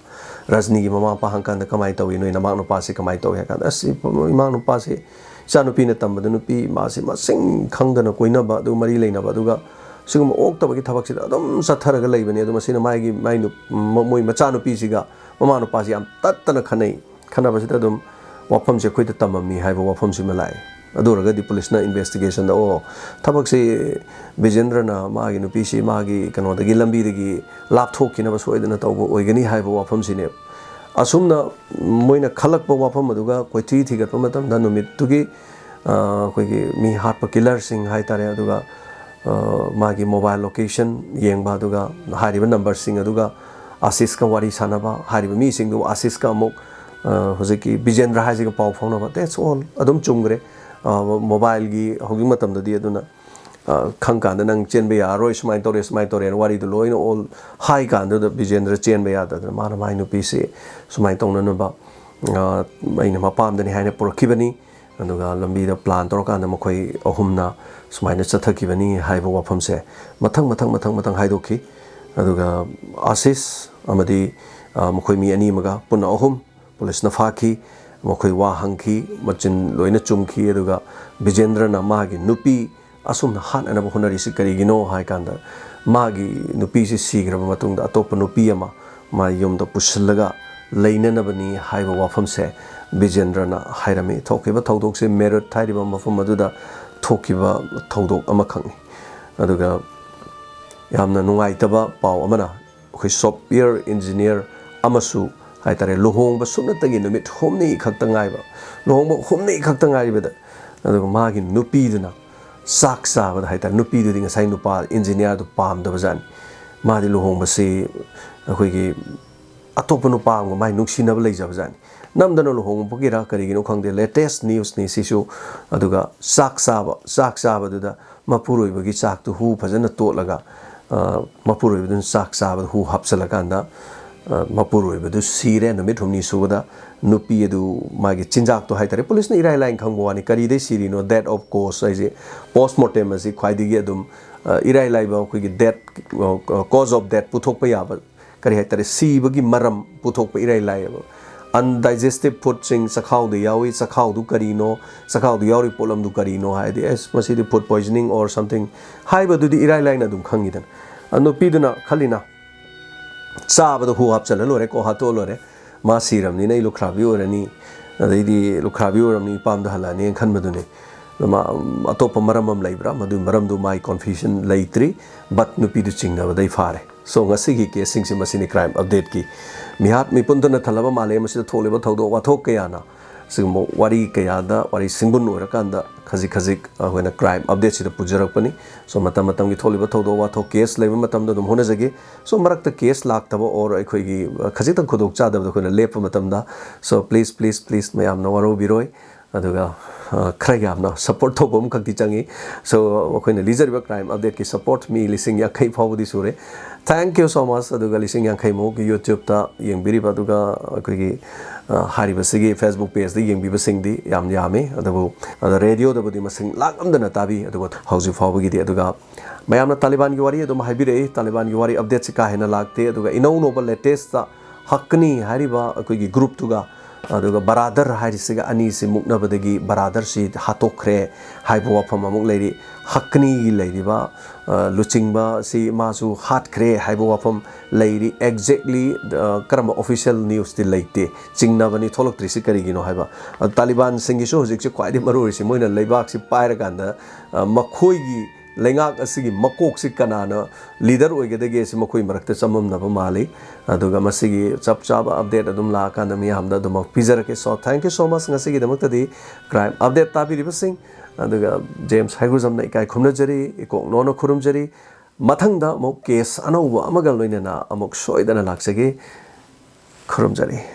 ꯔꯖꯅꯤꯒꯤ ꯃꯃꯥ ꯃꯄꯥ ꯍꯪꯀꯥꯟꯗ, "ꯀꯃꯥꯏꯅ ꯇꯧꯏ, ꯅꯣꯏ ꯅꯃꯥ ꯅꯨꯄꯥꯁꯤ ꯀꯃꯥꯏꯅ ꯇꯧꯏ?" ꯍꯥꯏ ꯀꯥꯟꯗ, "ꯑꯁ, ꯏꯃꯥ ꯅꯨꯄꯥꯁꯤ, ꯏꯆꯥ ꯅꯨꯄꯤꯅ ꯇꯝꯕꯗ ꯅꯨꯄꯤ ꯃꯥꯁꯤ ꯃꯁꯤꯡ ꯈꯪꯗꯅ ꯀꯣꯏꯅꯕ, ꯑꯗꯨ ꯃꯔꯤ ꯂꯩꯅꯕ, ꯑꯗꯨꯒ ꯁꯤꯒꯨꯝꯕ ꯑꯣꯛꯇꯕꯒꯤ ꯊꯕꯛꯁꯤꯗ ꯑꯗꯨꯝ ꯆꯠꯊꯔꯒ ꯂꯩꯕꯅꯤ꯫ ꯑꯗꯨ ꯃꯁꯤꯅ ꯃꯥꯒꯤ, ꯃꯥꯏ ꯅꯨ-, ꯃ-, ꯃꯣꯏ ꯃꯆꯥꯅꯨꯄꯤꯁꯤꯒ ꯃꯃꯥ ꯅꯨꯄꯥꯁꯤ ꯌꯥꯝ ꯇꯠꯇꯅ ꯈꯠꯅꯩ꯫ ꯈꯠꯅꯕꯁꯤꯗ ꯑꯗꯨꯝ ꯋꯥꯐꯝꯁꯦ ꯑꯩꯈꯣꯏꯗ ꯇꯝꯃꯝꯃꯤ" ꯍꯥꯏꯕ ꯋꯥꯐꯝꯁꯤꯃ ꯂꯥꯛꯑꯦ꯫ ꯑꯗꯨ ꯑꯣꯏꯔꯒꯗꯤ ꯄꯨꯂꯤꯁꯅ investigationꯗ, "ꯑꯣ, ꯊꯕꯛꯁꯤ ꯕꯤꯖꯦꯟꯗ꯭ꯔꯅ ꯃꯥꯒꯤ ꯅꯨꯄꯤꯁꯤ ꯃꯥꯒꯤ ꯀꯩꯅꯣꯗꯒꯤ, ꯂꯝꯕꯤꯗꯒꯤ ꯂꯥꯞꯊꯣꯛꯈꯤꯅꯕ ꯁꯣꯏꯗꯅ ꯇꯧꯕ ꯑꯣꯏꯒꯅꯤ" ꯍꯥꯏꯕ ꯋꯥꯐꯝꯁꯤꯅꯦꯕ꯫ ꯑꯁꯨꯝꯅ ꯃꯣꯏꯅ ꯈꯜꯂꯛꯄ ꯋꯥꯐꯝ ꯑꯗꯨꯒ ꯀꯣꯏꯊꯤ ꯊꯤꯒꯠꯄ ꯃꯇꯝꯗ ꯅꯨꯃꯤꯠꯇꯨꯒꯤ, ꯑ, ꯑꯩꯈꯣꯏꯒꯤ ꯃꯤ ꯍꯥꯠꯄ killerꯁꯤꯡ ꯍꯥꯏꯇꯥꯔꯦ, ꯑꯗꯨꯒ, ꯑ, ꯃꯥꯒꯤ mobile location ꯌꯦꯡꯕ, ꯑꯗꯨꯒ ꯍꯥꯏꯔꯤꯕ numberꯁꯤꯡ ꯑꯗꯨꯒ ꯑꯥꯁꯤꯁꯀ ꯋꯥꯔꯤ ꯁꯥꯟꯅꯕ, ꯍꯥꯏꯔꯤꯕ ꯃꯤꯁꯤꯡꯗꯨ ꯑꯥꯁꯤꯁꯀ ꯑꯃꯨꯛ, ꯑ, ꯍꯧꯖꯤꯛꯀꯤ ꯕꯤꯖꯦꯟꯗ꯭ꯔ ꯍꯥꯏꯁꯤꯒ ꯄꯥꯎ ꯐꯥꯎꯅꯕ, that's all, ꯑꯗꯨꯝ ꯆꯨꯝꯈ꯭ꯔꯦ꯫ ꯑ, mobileꯒꯤ ꯍꯧꯖꯤꯛ ꯃꯇꯝꯗꯗꯤ꯫ ꯑꯗꯨꯅ, ꯑ, ꯈꯪ ꯀꯥꯟꯗ ꯅꯪ ꯆꯦꯟꯕ ꯌꯥꯔꯔꯣꯏ, ꯁꯨꯃꯥꯏꯅ ꯇꯧꯔꯦ, ꯁꯨꯃꯥꯏꯅ ꯇꯧꯔꯦꯅ ꯋꯥꯔꯤꯗꯣ ꯂꯣꯏꯅ all ꯍꯥꯏ ꯀꯥꯟꯗꯨꯗ ꯕꯤꯖꯦꯟꯗ꯭ꯔ ꯆꯦꯟꯕ ꯌꯥꯗꯗꯅ ꯃꯥꯅ ꯃꯥꯏ ꯅꯨꯄꯤꯁꯤ ꯁꯨꯃꯥꯏꯅ ꯇꯧꯅꯅꯕ, ꯑ, ꯑꯩꯅ ꯃꯄꯥꯝꯗꯅꯤ ꯍꯥꯏꯅ ꯄꯨꯔꯛꯈꯤꯕꯅꯤ꯫ ꯑꯗꯨꯒ ꯂꯝꯕꯤꯗ plan ꯇꯧꯔꯀꯥꯟꯗ ꯃꯈꯣꯏ ꯑꯍꯨꯝꯅ ꯁꯨꯃꯥꯏꯅ ꯆꯠꯊꯈꯤꯕꯅꯤ ꯍꯥꯏꯕ ꯋꯥꯐꯝꯁꯦ ꯃꯊꯪ, ꯃꯊꯪ, ꯃꯊꯪ, ꯃꯊꯪ ꯍꯥꯏꯗꯣꯛꯈꯤ꯫ ꯑꯗꯨꯒ ꯑꯥꯁꯤꯁ ꯑꯃꯗꯤ, ꯑ, ꯃꯈꯣꯏ ꯃꯤ ꯑꯅꯤ ꯑꯃꯒ ꯄꯨꯟꯅ ꯑꯍꯨꯝ ꯄꯨꯂꯤꯁꯅ ꯐꯥꯈꯤ꯫ ꯃꯈꯣꯏ ꯋꯥ ꯍꯪꯈꯤ, ꯃꯆꯤꯟ ꯂꯣꯏꯅ ꯆꯨꯝꯈꯤ꯫ ꯑꯗꯨꯒ ꯕꯤꯖꯦꯟꯗ꯭ꯔꯅ ꯃꯥꯒꯤ ꯅꯨꯄꯤ ꯑꯁꯨꯝꯅ ꯍꯥꯠꯅꯅꯕ ꯍꯣꯠꯅꯔꯤꯁꯤ ꯀꯔꯤꯒꯤꯅꯣ ꯍꯥꯏ ꯀꯥꯟꯗ, ꯃꯥꯒꯤ ꯅꯨꯄꯤꯁꯤ ꯁꯤꯈ꯭ꯔꯕ ꯃꯇꯨꯡꯗ ꯑꯇꯣꯞꯄ ꯅꯨꯄꯤ ꯑꯃ ꯃꯥ ꯌꯨꯝꯗ ꯄꯨꯁꯤꯜꯂꯒ ꯂꯩꯅꯅꯕꯅꯤ ꯍꯥꯏꯕ ꯋꯥꯐꯝꯁꯦ ꯕꯤꯖꯦꯟꯗ꯭ꯔꯅ ꯍꯥꯏꯔꯝꯃꯤ꯫ ꯊꯣꯛꯈꯤꯕ ꯊꯧꯗꯣꯛꯁꯦ ꯃꯦꯔꯨꯠ ꯍꯥꯏꯔꯤꯕ ꯃꯐꯝ ꯑꯗꯨꯗ ꯊꯣꯛꯈꯤꯕ ꯊꯧꯗꯣꯛ ꯑꯃꯈꯛꯅꯤ꯫ ꯑꯗꯨꯒ ꯌꯥꯝꯅ ꯅꯨꯡꯉꯥꯏꯇꯕ ꯄꯥꯎ ꯑꯃꯅ, ꯑꯩꯈꯣꯏ software engineer ꯑꯃꯁꯨ ꯍꯥꯏꯇꯥꯔꯦ, ꯂꯨꯍꯣꯡꯕ ꯁꯨꯞꯅꯇꯒꯤ ꯅꯨꯃꯤꯠ ꯍꯨꯝꯅꯤ ꯈꯛꯇ ꯉꯥꯏꯕ, ꯂꯨꯍꯣꯡꯕ ꯍꯨꯝꯅꯤ ꯈꯛꯇ ꯉꯥꯏꯔꯤꯕꯗ, ꯑꯗꯨꯒ ꯃꯥꯒꯤ ꯅꯨꯄꯤꯗꯨꯅ ꯆꯥꯛ ꯆꯥꯕꯗ ꯍꯥꯏꯇꯥꯔꯦ, ꯅꯨꯄꯤꯗꯨꯗꯤ ꯉꯁꯥꯏ ꯅꯨꯄꯥ engineerꯗꯨ ꯄꯥꯝꯗꯕꯖꯥꯠꯅꯤ꯫ ꯃꯥꯗꯤ ꯂꯨꯍꯣꯡꯕꯁꯤ ꯑꯩꯈꯣꯏꯒꯤ ꯑꯇꯣꯞꯄ ꯅꯨꯄꯥ ꯑꯃꯒ ꯃꯥꯏ ꯅꯨꯡꯁꯤꯅꯕ ꯂꯩꯖꯕꯖꯥꯠꯅꯤ꯫ ꯅꯝꯗꯅ ꯂꯨꯍꯣꯡꯕꯒꯤꯔ ꯀꯔꯤꯒꯤꯅꯣ ꯈꯪꯗꯦ, latest newsꯅꯤ ꯁꯤꯁꯨ꯫ ꯑꯗꯨꯒ ꯆꯥꯛ ꯆꯥꯕ, ꯆꯥꯛ ꯆꯥꯕꯗꯨꯗ ꯃꯄꯨꯔꯣꯏꯕꯒꯤ ꯆꯥꯛꯇꯨ ꯍꯨ ꯐꯖꯅ ꯇꯣꯠꯂꯒ, ꯑ, ꯃꯄꯨꯔꯣꯏꯕꯗꯨꯅ ꯆꯥꯛ ꯆꯥꯕꯗ ꯍꯨ ꯍꯥꯞꯆꯤꯜꯂꯀꯥꯟꯗ ꯃꯄꯨꯔꯣꯏꯕꯗꯨ ꯁꯤꯔꯦ꯫ ꯅꯨꯃꯤꯠ ꯍꯨꯝꯅꯤ ꯁꯨꯕꯗ ꯅꯨꯄꯤ ꯑꯗꯨ ꯃꯥꯒꯤ ꯆꯤꯟꯖꯥꯛꯇꯣ ꯍꯥꯏꯇꯥꯔꯦ, ꯄꯨꯂꯤꯁꯅ ꯏꯔꯥꯏ ꯂꯥꯏꯅ ꯈꯪꯕ ꯋꯥꯅꯤ꯫ ꯀꯔꯤꯗꯩ ꯁꯤꯔꯤꯅꯣ, ꯗꯦꯠ ꯑꯣꯐ ꯀꯣꯁ ꯍꯥꯏꯁꯦ, ꯄꯣꯁꯃꯣꯔꯇꯦꯝ ꯑꯁꯤ ꯈ꯭ꯋꯥꯏꯗꯒꯤ ꯑꯗꯨꯝ, ꯑ, ꯏꯔꯥꯏ ꯂꯥꯏꯕ ꯑꯩꯈꯣꯏꯒꯤ ꯗꯦꯠ, cause of death ꯄꯨꯊꯣꯛꯄ ꯌꯥꯕ, ꯀꯔꯤ ꯍꯥꯏꯇꯥꯔꯦ, ꯁꯤꯕꯒꯤ ꯃꯔꯝ ꯄꯨꯊꯣꯛꯄ ꯏꯔꯥꯏ ꯂꯥꯏꯌꯦꯕ꯫ ꯑꯟꯗꯥꯏꯖꯦꯁꯇꯤꯞ ꯐꯨꯗꯁꯤꯡ ꯆꯈꯥꯎꯗ ꯌꯥꯎꯏ, ꯆꯈꯥꯎꯗꯨ ꯀꯔꯤꯅꯣ, ꯆꯈꯥꯎꯗ ꯌꯥꯎꯔꯤ ꯄꯣꯠꯂꯝꯗꯨ ꯀꯔꯤꯅꯣ ꯍꯥꯏꯗꯤ, ꯑꯦꯁ, ꯃꯁꯤꯗꯤ ꯐꯨꯗ ꯄꯣꯏꯖꯅꯤꯡ ꯑꯣꯔ ꯁꯝꯊꯤꯡ ꯍꯥꯏꯕꯗꯨꯗꯤ ꯏꯔꯥꯏ ꯂꯥꯏꯅ ꯑꯗꯨꯝ ꯈꯪꯉꯤꯗꯅ꯫ ꯑ, ꯅꯨꯄꯤꯗꯨꯅ ꯈꯜꯂꯤꯅ, ꯆꯥꯕꯗ ꯍꯨ ꯍꯥꯞꯆꯜꯂ ꯂꯣꯏꯔꯦ, ꯀꯣ ꯍꯥꯠꯇꯣꯛꯑ ꯂꯣꯏꯔꯦ, ꯃꯥ ꯁꯤꯔꯕꯅꯤꯅ ꯑꯩ ꯂꯨꯈ꯭ꯔꯥꯕꯤ ꯑꯣꯏꯔꯅꯤ, ꯑꯗꯩꯗꯤ ꯂꯨꯈ꯭ꯔꯥꯕꯤ ꯑꯣꯏꯔꯕꯅꯤ, ꯏꯄꯥꯝꯗ ꯍꯜꯂꯛꯑꯅꯤꯅ ꯈꯟꯕꯗꯨꯅꯤ꯫ ꯑꯗꯣ ꯃꯥ, ꯎꯝ, ꯑꯇꯣꯞꯄ ꯃꯔꯝ ꯑꯃ ꯂꯩꯕ꯭ꯔꯥ? ꯃꯗꯨꯒꯤ ꯃꯔꯝꯗꯨ ꯃꯥꯏ ꯀꯣꯟꯐ꯭ꯌꯨꯖꯟ ꯂꯩꯇ꯭ꯔꯤ꯫ ꯕꯠ ꯅꯨꯄꯤꯗꯨ ꯆꯤꯡꯅꯕꯗꯩ ꯐꯥꯔꯦ꯫ ꯁꯣ, ꯉꯁꯤꯒꯤ ꯀꯦꯁꯁꯤꯡꯁꯤ ꯃꯁꯤꯅꯤ ꯀ꯭ꯔꯥꯏꯝ ꯑꯞꯗꯦꯠꯀꯤ꯫ ꯃꯤꯍꯥꯠ ꯃꯤꯄꯨꯟꯗꯅ ꯊꯜꯂꯕ ꯃꯥꯂꯦꯝ ꯑꯁꯤꯗ ꯊꯣꯛꯂꯤꯕ ꯊꯧꯗꯣꯛ ꯋꯥꯊꯣꯛ ꯀꯌꯥꯅ ꯁꯤꯒꯨꯝꯕ ꯋꯥꯔꯤ ꯀꯌꯥꯗ ꯋꯥꯔꯤ ꯁꯤꯡꯕꯨꯟ ꯑꯣꯏꯔꯀꯥꯟꯗ ꯈꯖꯤꯛ ꯈꯖꯤꯛ ꯑꯩꯈꯣꯏꯅ ꯀ꯭ꯔꯥꯏꯝ ꯑꯞꯗꯦꯠꯁꯤꯗ ꯄꯨꯖꯔꯛꯄꯅꯤ꯫ ꯁꯣ, ꯃꯇꯝ ꯃꯇꯝꯒꯤ ꯊꯣꯛꯂꯤꯕ ꯊꯧꯗꯣꯛ ꯋꯥꯊꯣꯛ, ꯀꯦꯁ ꯂꯩꯕ ꯃꯇꯝꯗ ꯑꯗꯨꯝ ꯍꯣꯠꯅꯖꯒꯦ꯫ ꯁꯣ, ꯃꯔꯛꯇ ꯀꯦꯁ ꯂꯥꯛꯇꯕ ꯑꯣꯔ ꯑꯩꯈꯣꯏꯒꯤ, ꯑ, ꯈꯖꯤꯛꯇꯪ ꯈꯨꯗꯣꯡ ꯆꯥꯗꯕꯗ ꯑꯩꯈꯣꯏꯅ ꯂꯦꯞꯄ ꯃꯇꯝꯗ, ꯁꯣ, ꯄ꯭ꯂꯤꯖ, ꯄ꯭ꯂꯤꯖ, ꯄ꯭ꯂꯤꯖ, ꯃꯌꯥꯝꯅ ꯋꯥꯔꯧꯕꯤꯔꯣꯏ꯫ ꯑꯗꯨꯒ, ꯑ, ꯈꯔ ꯌꯥꯝꯅ ꯁꯞꯄꯣꯔꯠ ꯇꯧꯕ ꯑꯃꯈꯛꯇꯤ ꯆꯪꯉꯤ꯫ ꯁꯣ, ꯑꯩꯈꯣꯏꯅ ꯂꯤꯖꯔꯤꯕ ꯀ꯭ꯔꯥꯏꯝ ꯑꯞꯗꯦꯠꯀꯤ ꯁꯞꯄꯣꯔꯠ ꯃꯤ ꯂꯤꯁꯤꯡ ꯌꯥꯡꯈꯩ ꯐꯥꯎꯕꯗꯤ ꯁꯨꯔꯦ꯫ Thank you so much꯫ ꯑꯗꯨꯒ ꯂꯤꯁꯤꯡ ꯌꯥꯡꯈꯩꯃꯨꯛ YouTube-ꯇ ꯌꯦꯡꯕꯤꯔꯤꯕ, ꯑꯗꯨꯒ ꯑꯩꯈꯣꯏꯒꯤ, ꯑ, ꯍꯥꯏꯔꯤꯕꯁꯤꯒꯤ Facebook page-ꯇ ꯌꯦꯡꯕꯤꯕꯁꯤꯡꯗꯤ ꯌꯥꯝ ꯌꯥꯝꯃꯤ꯫ ꯑꯗꯨꯕꯨ, ꯑꯗ radio-ꯗꯕꯨꯗꯤ ꯃꯁꯤꯡ ꯂꯥꯛ ꯑꯃꯗꯅ ꯇꯥꯕꯤ꯫ ꯑꯗꯨꯒ ꯍꯧꯖꯤꯛ ꯐꯥꯎꯕꯒꯤꯗꯤ, ꯑꯗꯨꯒ ꯃꯌꯥꯝꯅ ꯇꯥꯂꯤꯕꯥꯟꯒꯤ ꯋꯥꯔꯤ ꯑꯗꯨꯝ ꯍꯥꯏꯕꯤꯔꯛꯏ꯫ ꯇꯥꯂꯤꯕꯥꯟꯒꯤ ꯋꯥꯔꯤ ꯑꯞꯗꯦꯠꯁꯤ ꯀꯥ ꯍꯦꯟꯅ ꯂꯥꯛꯇꯦ꯫ ꯑꯗꯨꯒ ꯏꯅꯧ ꯅꯧꯕ latest-ꯇ ꯍꯛꯀꯅꯤ ꯍꯥꯏꯔꯤꯕ ꯑꯩꯈꯣꯏꯒꯤ group-ꯇꯨꯒ, ꯑꯗꯨꯒ ꯕꯔꯥꯗꯔ ꯍꯥꯏꯔꯤꯁꯤꯒ ꯑꯅꯤꯁꯤ ꯃꯨꯛꯅꯕꯗꯒꯤ ꯕꯔꯥꯗꯔꯁꯤ ꯍꯥꯠꯇꯣꯛꯈ꯭ꯔꯦ ꯍꯥꯏꯕ ꯋꯥꯐꯝ ꯑꯃꯨꯛ ꯂꯩꯔꯤ꯫ ꯍꯛꯀꯅꯤꯒꯤ ꯂꯩꯔꯤꯕ, ꯑ, ꯂꯨꯆꯤꯡꯕ ꯑꯁꯤ ꯃꯥꯁꯨ ꯍꯥꯠꯈ꯭ꯔꯦ ꯍꯥꯏꯕ ꯋꯥꯐꯝ ꯂꯩꯔꯤ꯫ Exactly, ꯑ, ꯀꯔꯝꯕ official news-ꯇꯤ ꯂꯩꯇꯦ꯫ ꯆꯤꯡꯅꯕꯅꯤ ꯊꯣꯛꯂꯛꯇ꯭ꯔꯤꯁꯤ ꯀꯔꯤꯒꯤꯅꯣ ꯍꯥꯏꯕ꯫ ꯑ, ꯇꯥꯂꯤꯕꯥꯟꯁꯤꯡꯒꯤꯁꯨ ꯍꯧꯖꯤꯛꯁꯦ ꯈ꯭ꯋꯥꯏꯗꯒꯤ ꯃꯔꯨ ꯑꯣꯏꯔꯤꯁꯤ, ꯃꯣꯏꯅ ꯂꯩꯕꯥꯛꯁꯤ ꯄꯥꯏꯔꯀꯥꯟꯗ, ꯑ, ꯃꯈꯣꯏꯒꯤ ꯂꯩꯉꯥꯛ ꯑꯁꯤꯒꯤ ꯃꯀꯣꯛꯁꯤ ꯀꯅꯥꯅ leader ꯑꯣꯏꯒꯗꯒꯦ ꯁꯤ ꯃꯈꯣꯏ ꯃꯔꯛꯇ ꯆꯃꯝꯅꯕ ꯃꯥꯜꯂꯤ꯫ ꯑꯗꯨꯒ ꯃꯁꯤꯒꯤ ꯆꯞ ꯆꯥꯕ ꯑꯞꯗꯦꯠ ꯑꯗꯨꯝ ꯂꯥꯛꯑꯀꯥꯟꯗ ꯃꯤꯌꯥꯝꯗ ꯑꯗꯨꯃꯛ ꯄꯤꯖꯔꯛꯀꯦ꯫ So, thank you so much꯫ ꯉꯁꯤꯒꯤꯗꯃꯛꯇꯗꯤ ꯀ꯭ꯔꯥꯏꯝ ꯑꯞꯗꯦꯠ ꯇꯥꯕꯤꯔꯤꯕꯁꯤꯡ, ꯑꯗꯨꯒ ꯖꯦꯝꯁ ꯍꯩꯒ꯭ꯔꯨꯖꯝꯅ ꯏꯀꯥꯏ ꯈꯨꯝꯅꯖꯔꯤ, ꯏꯀꯣꯛ ꯅꯣꯟꯅ ꯈꯨꯔꯨꯝꯖꯔꯤ꯫ ꯃꯊꯪꯗ ꯑꯃꯨꯛ ꯀꯦꯁ ꯑꯅꯧꯕ ꯑꯃꯒ ꯂꯣꯏꯅꯅ ꯑꯃꯨꯛ ꯁꯣꯏꯗꯅ ꯂꯥꯛꯆꯒꯦ꯫ ꯈꯨꯔꯨꯝꯖꯔꯤ꯫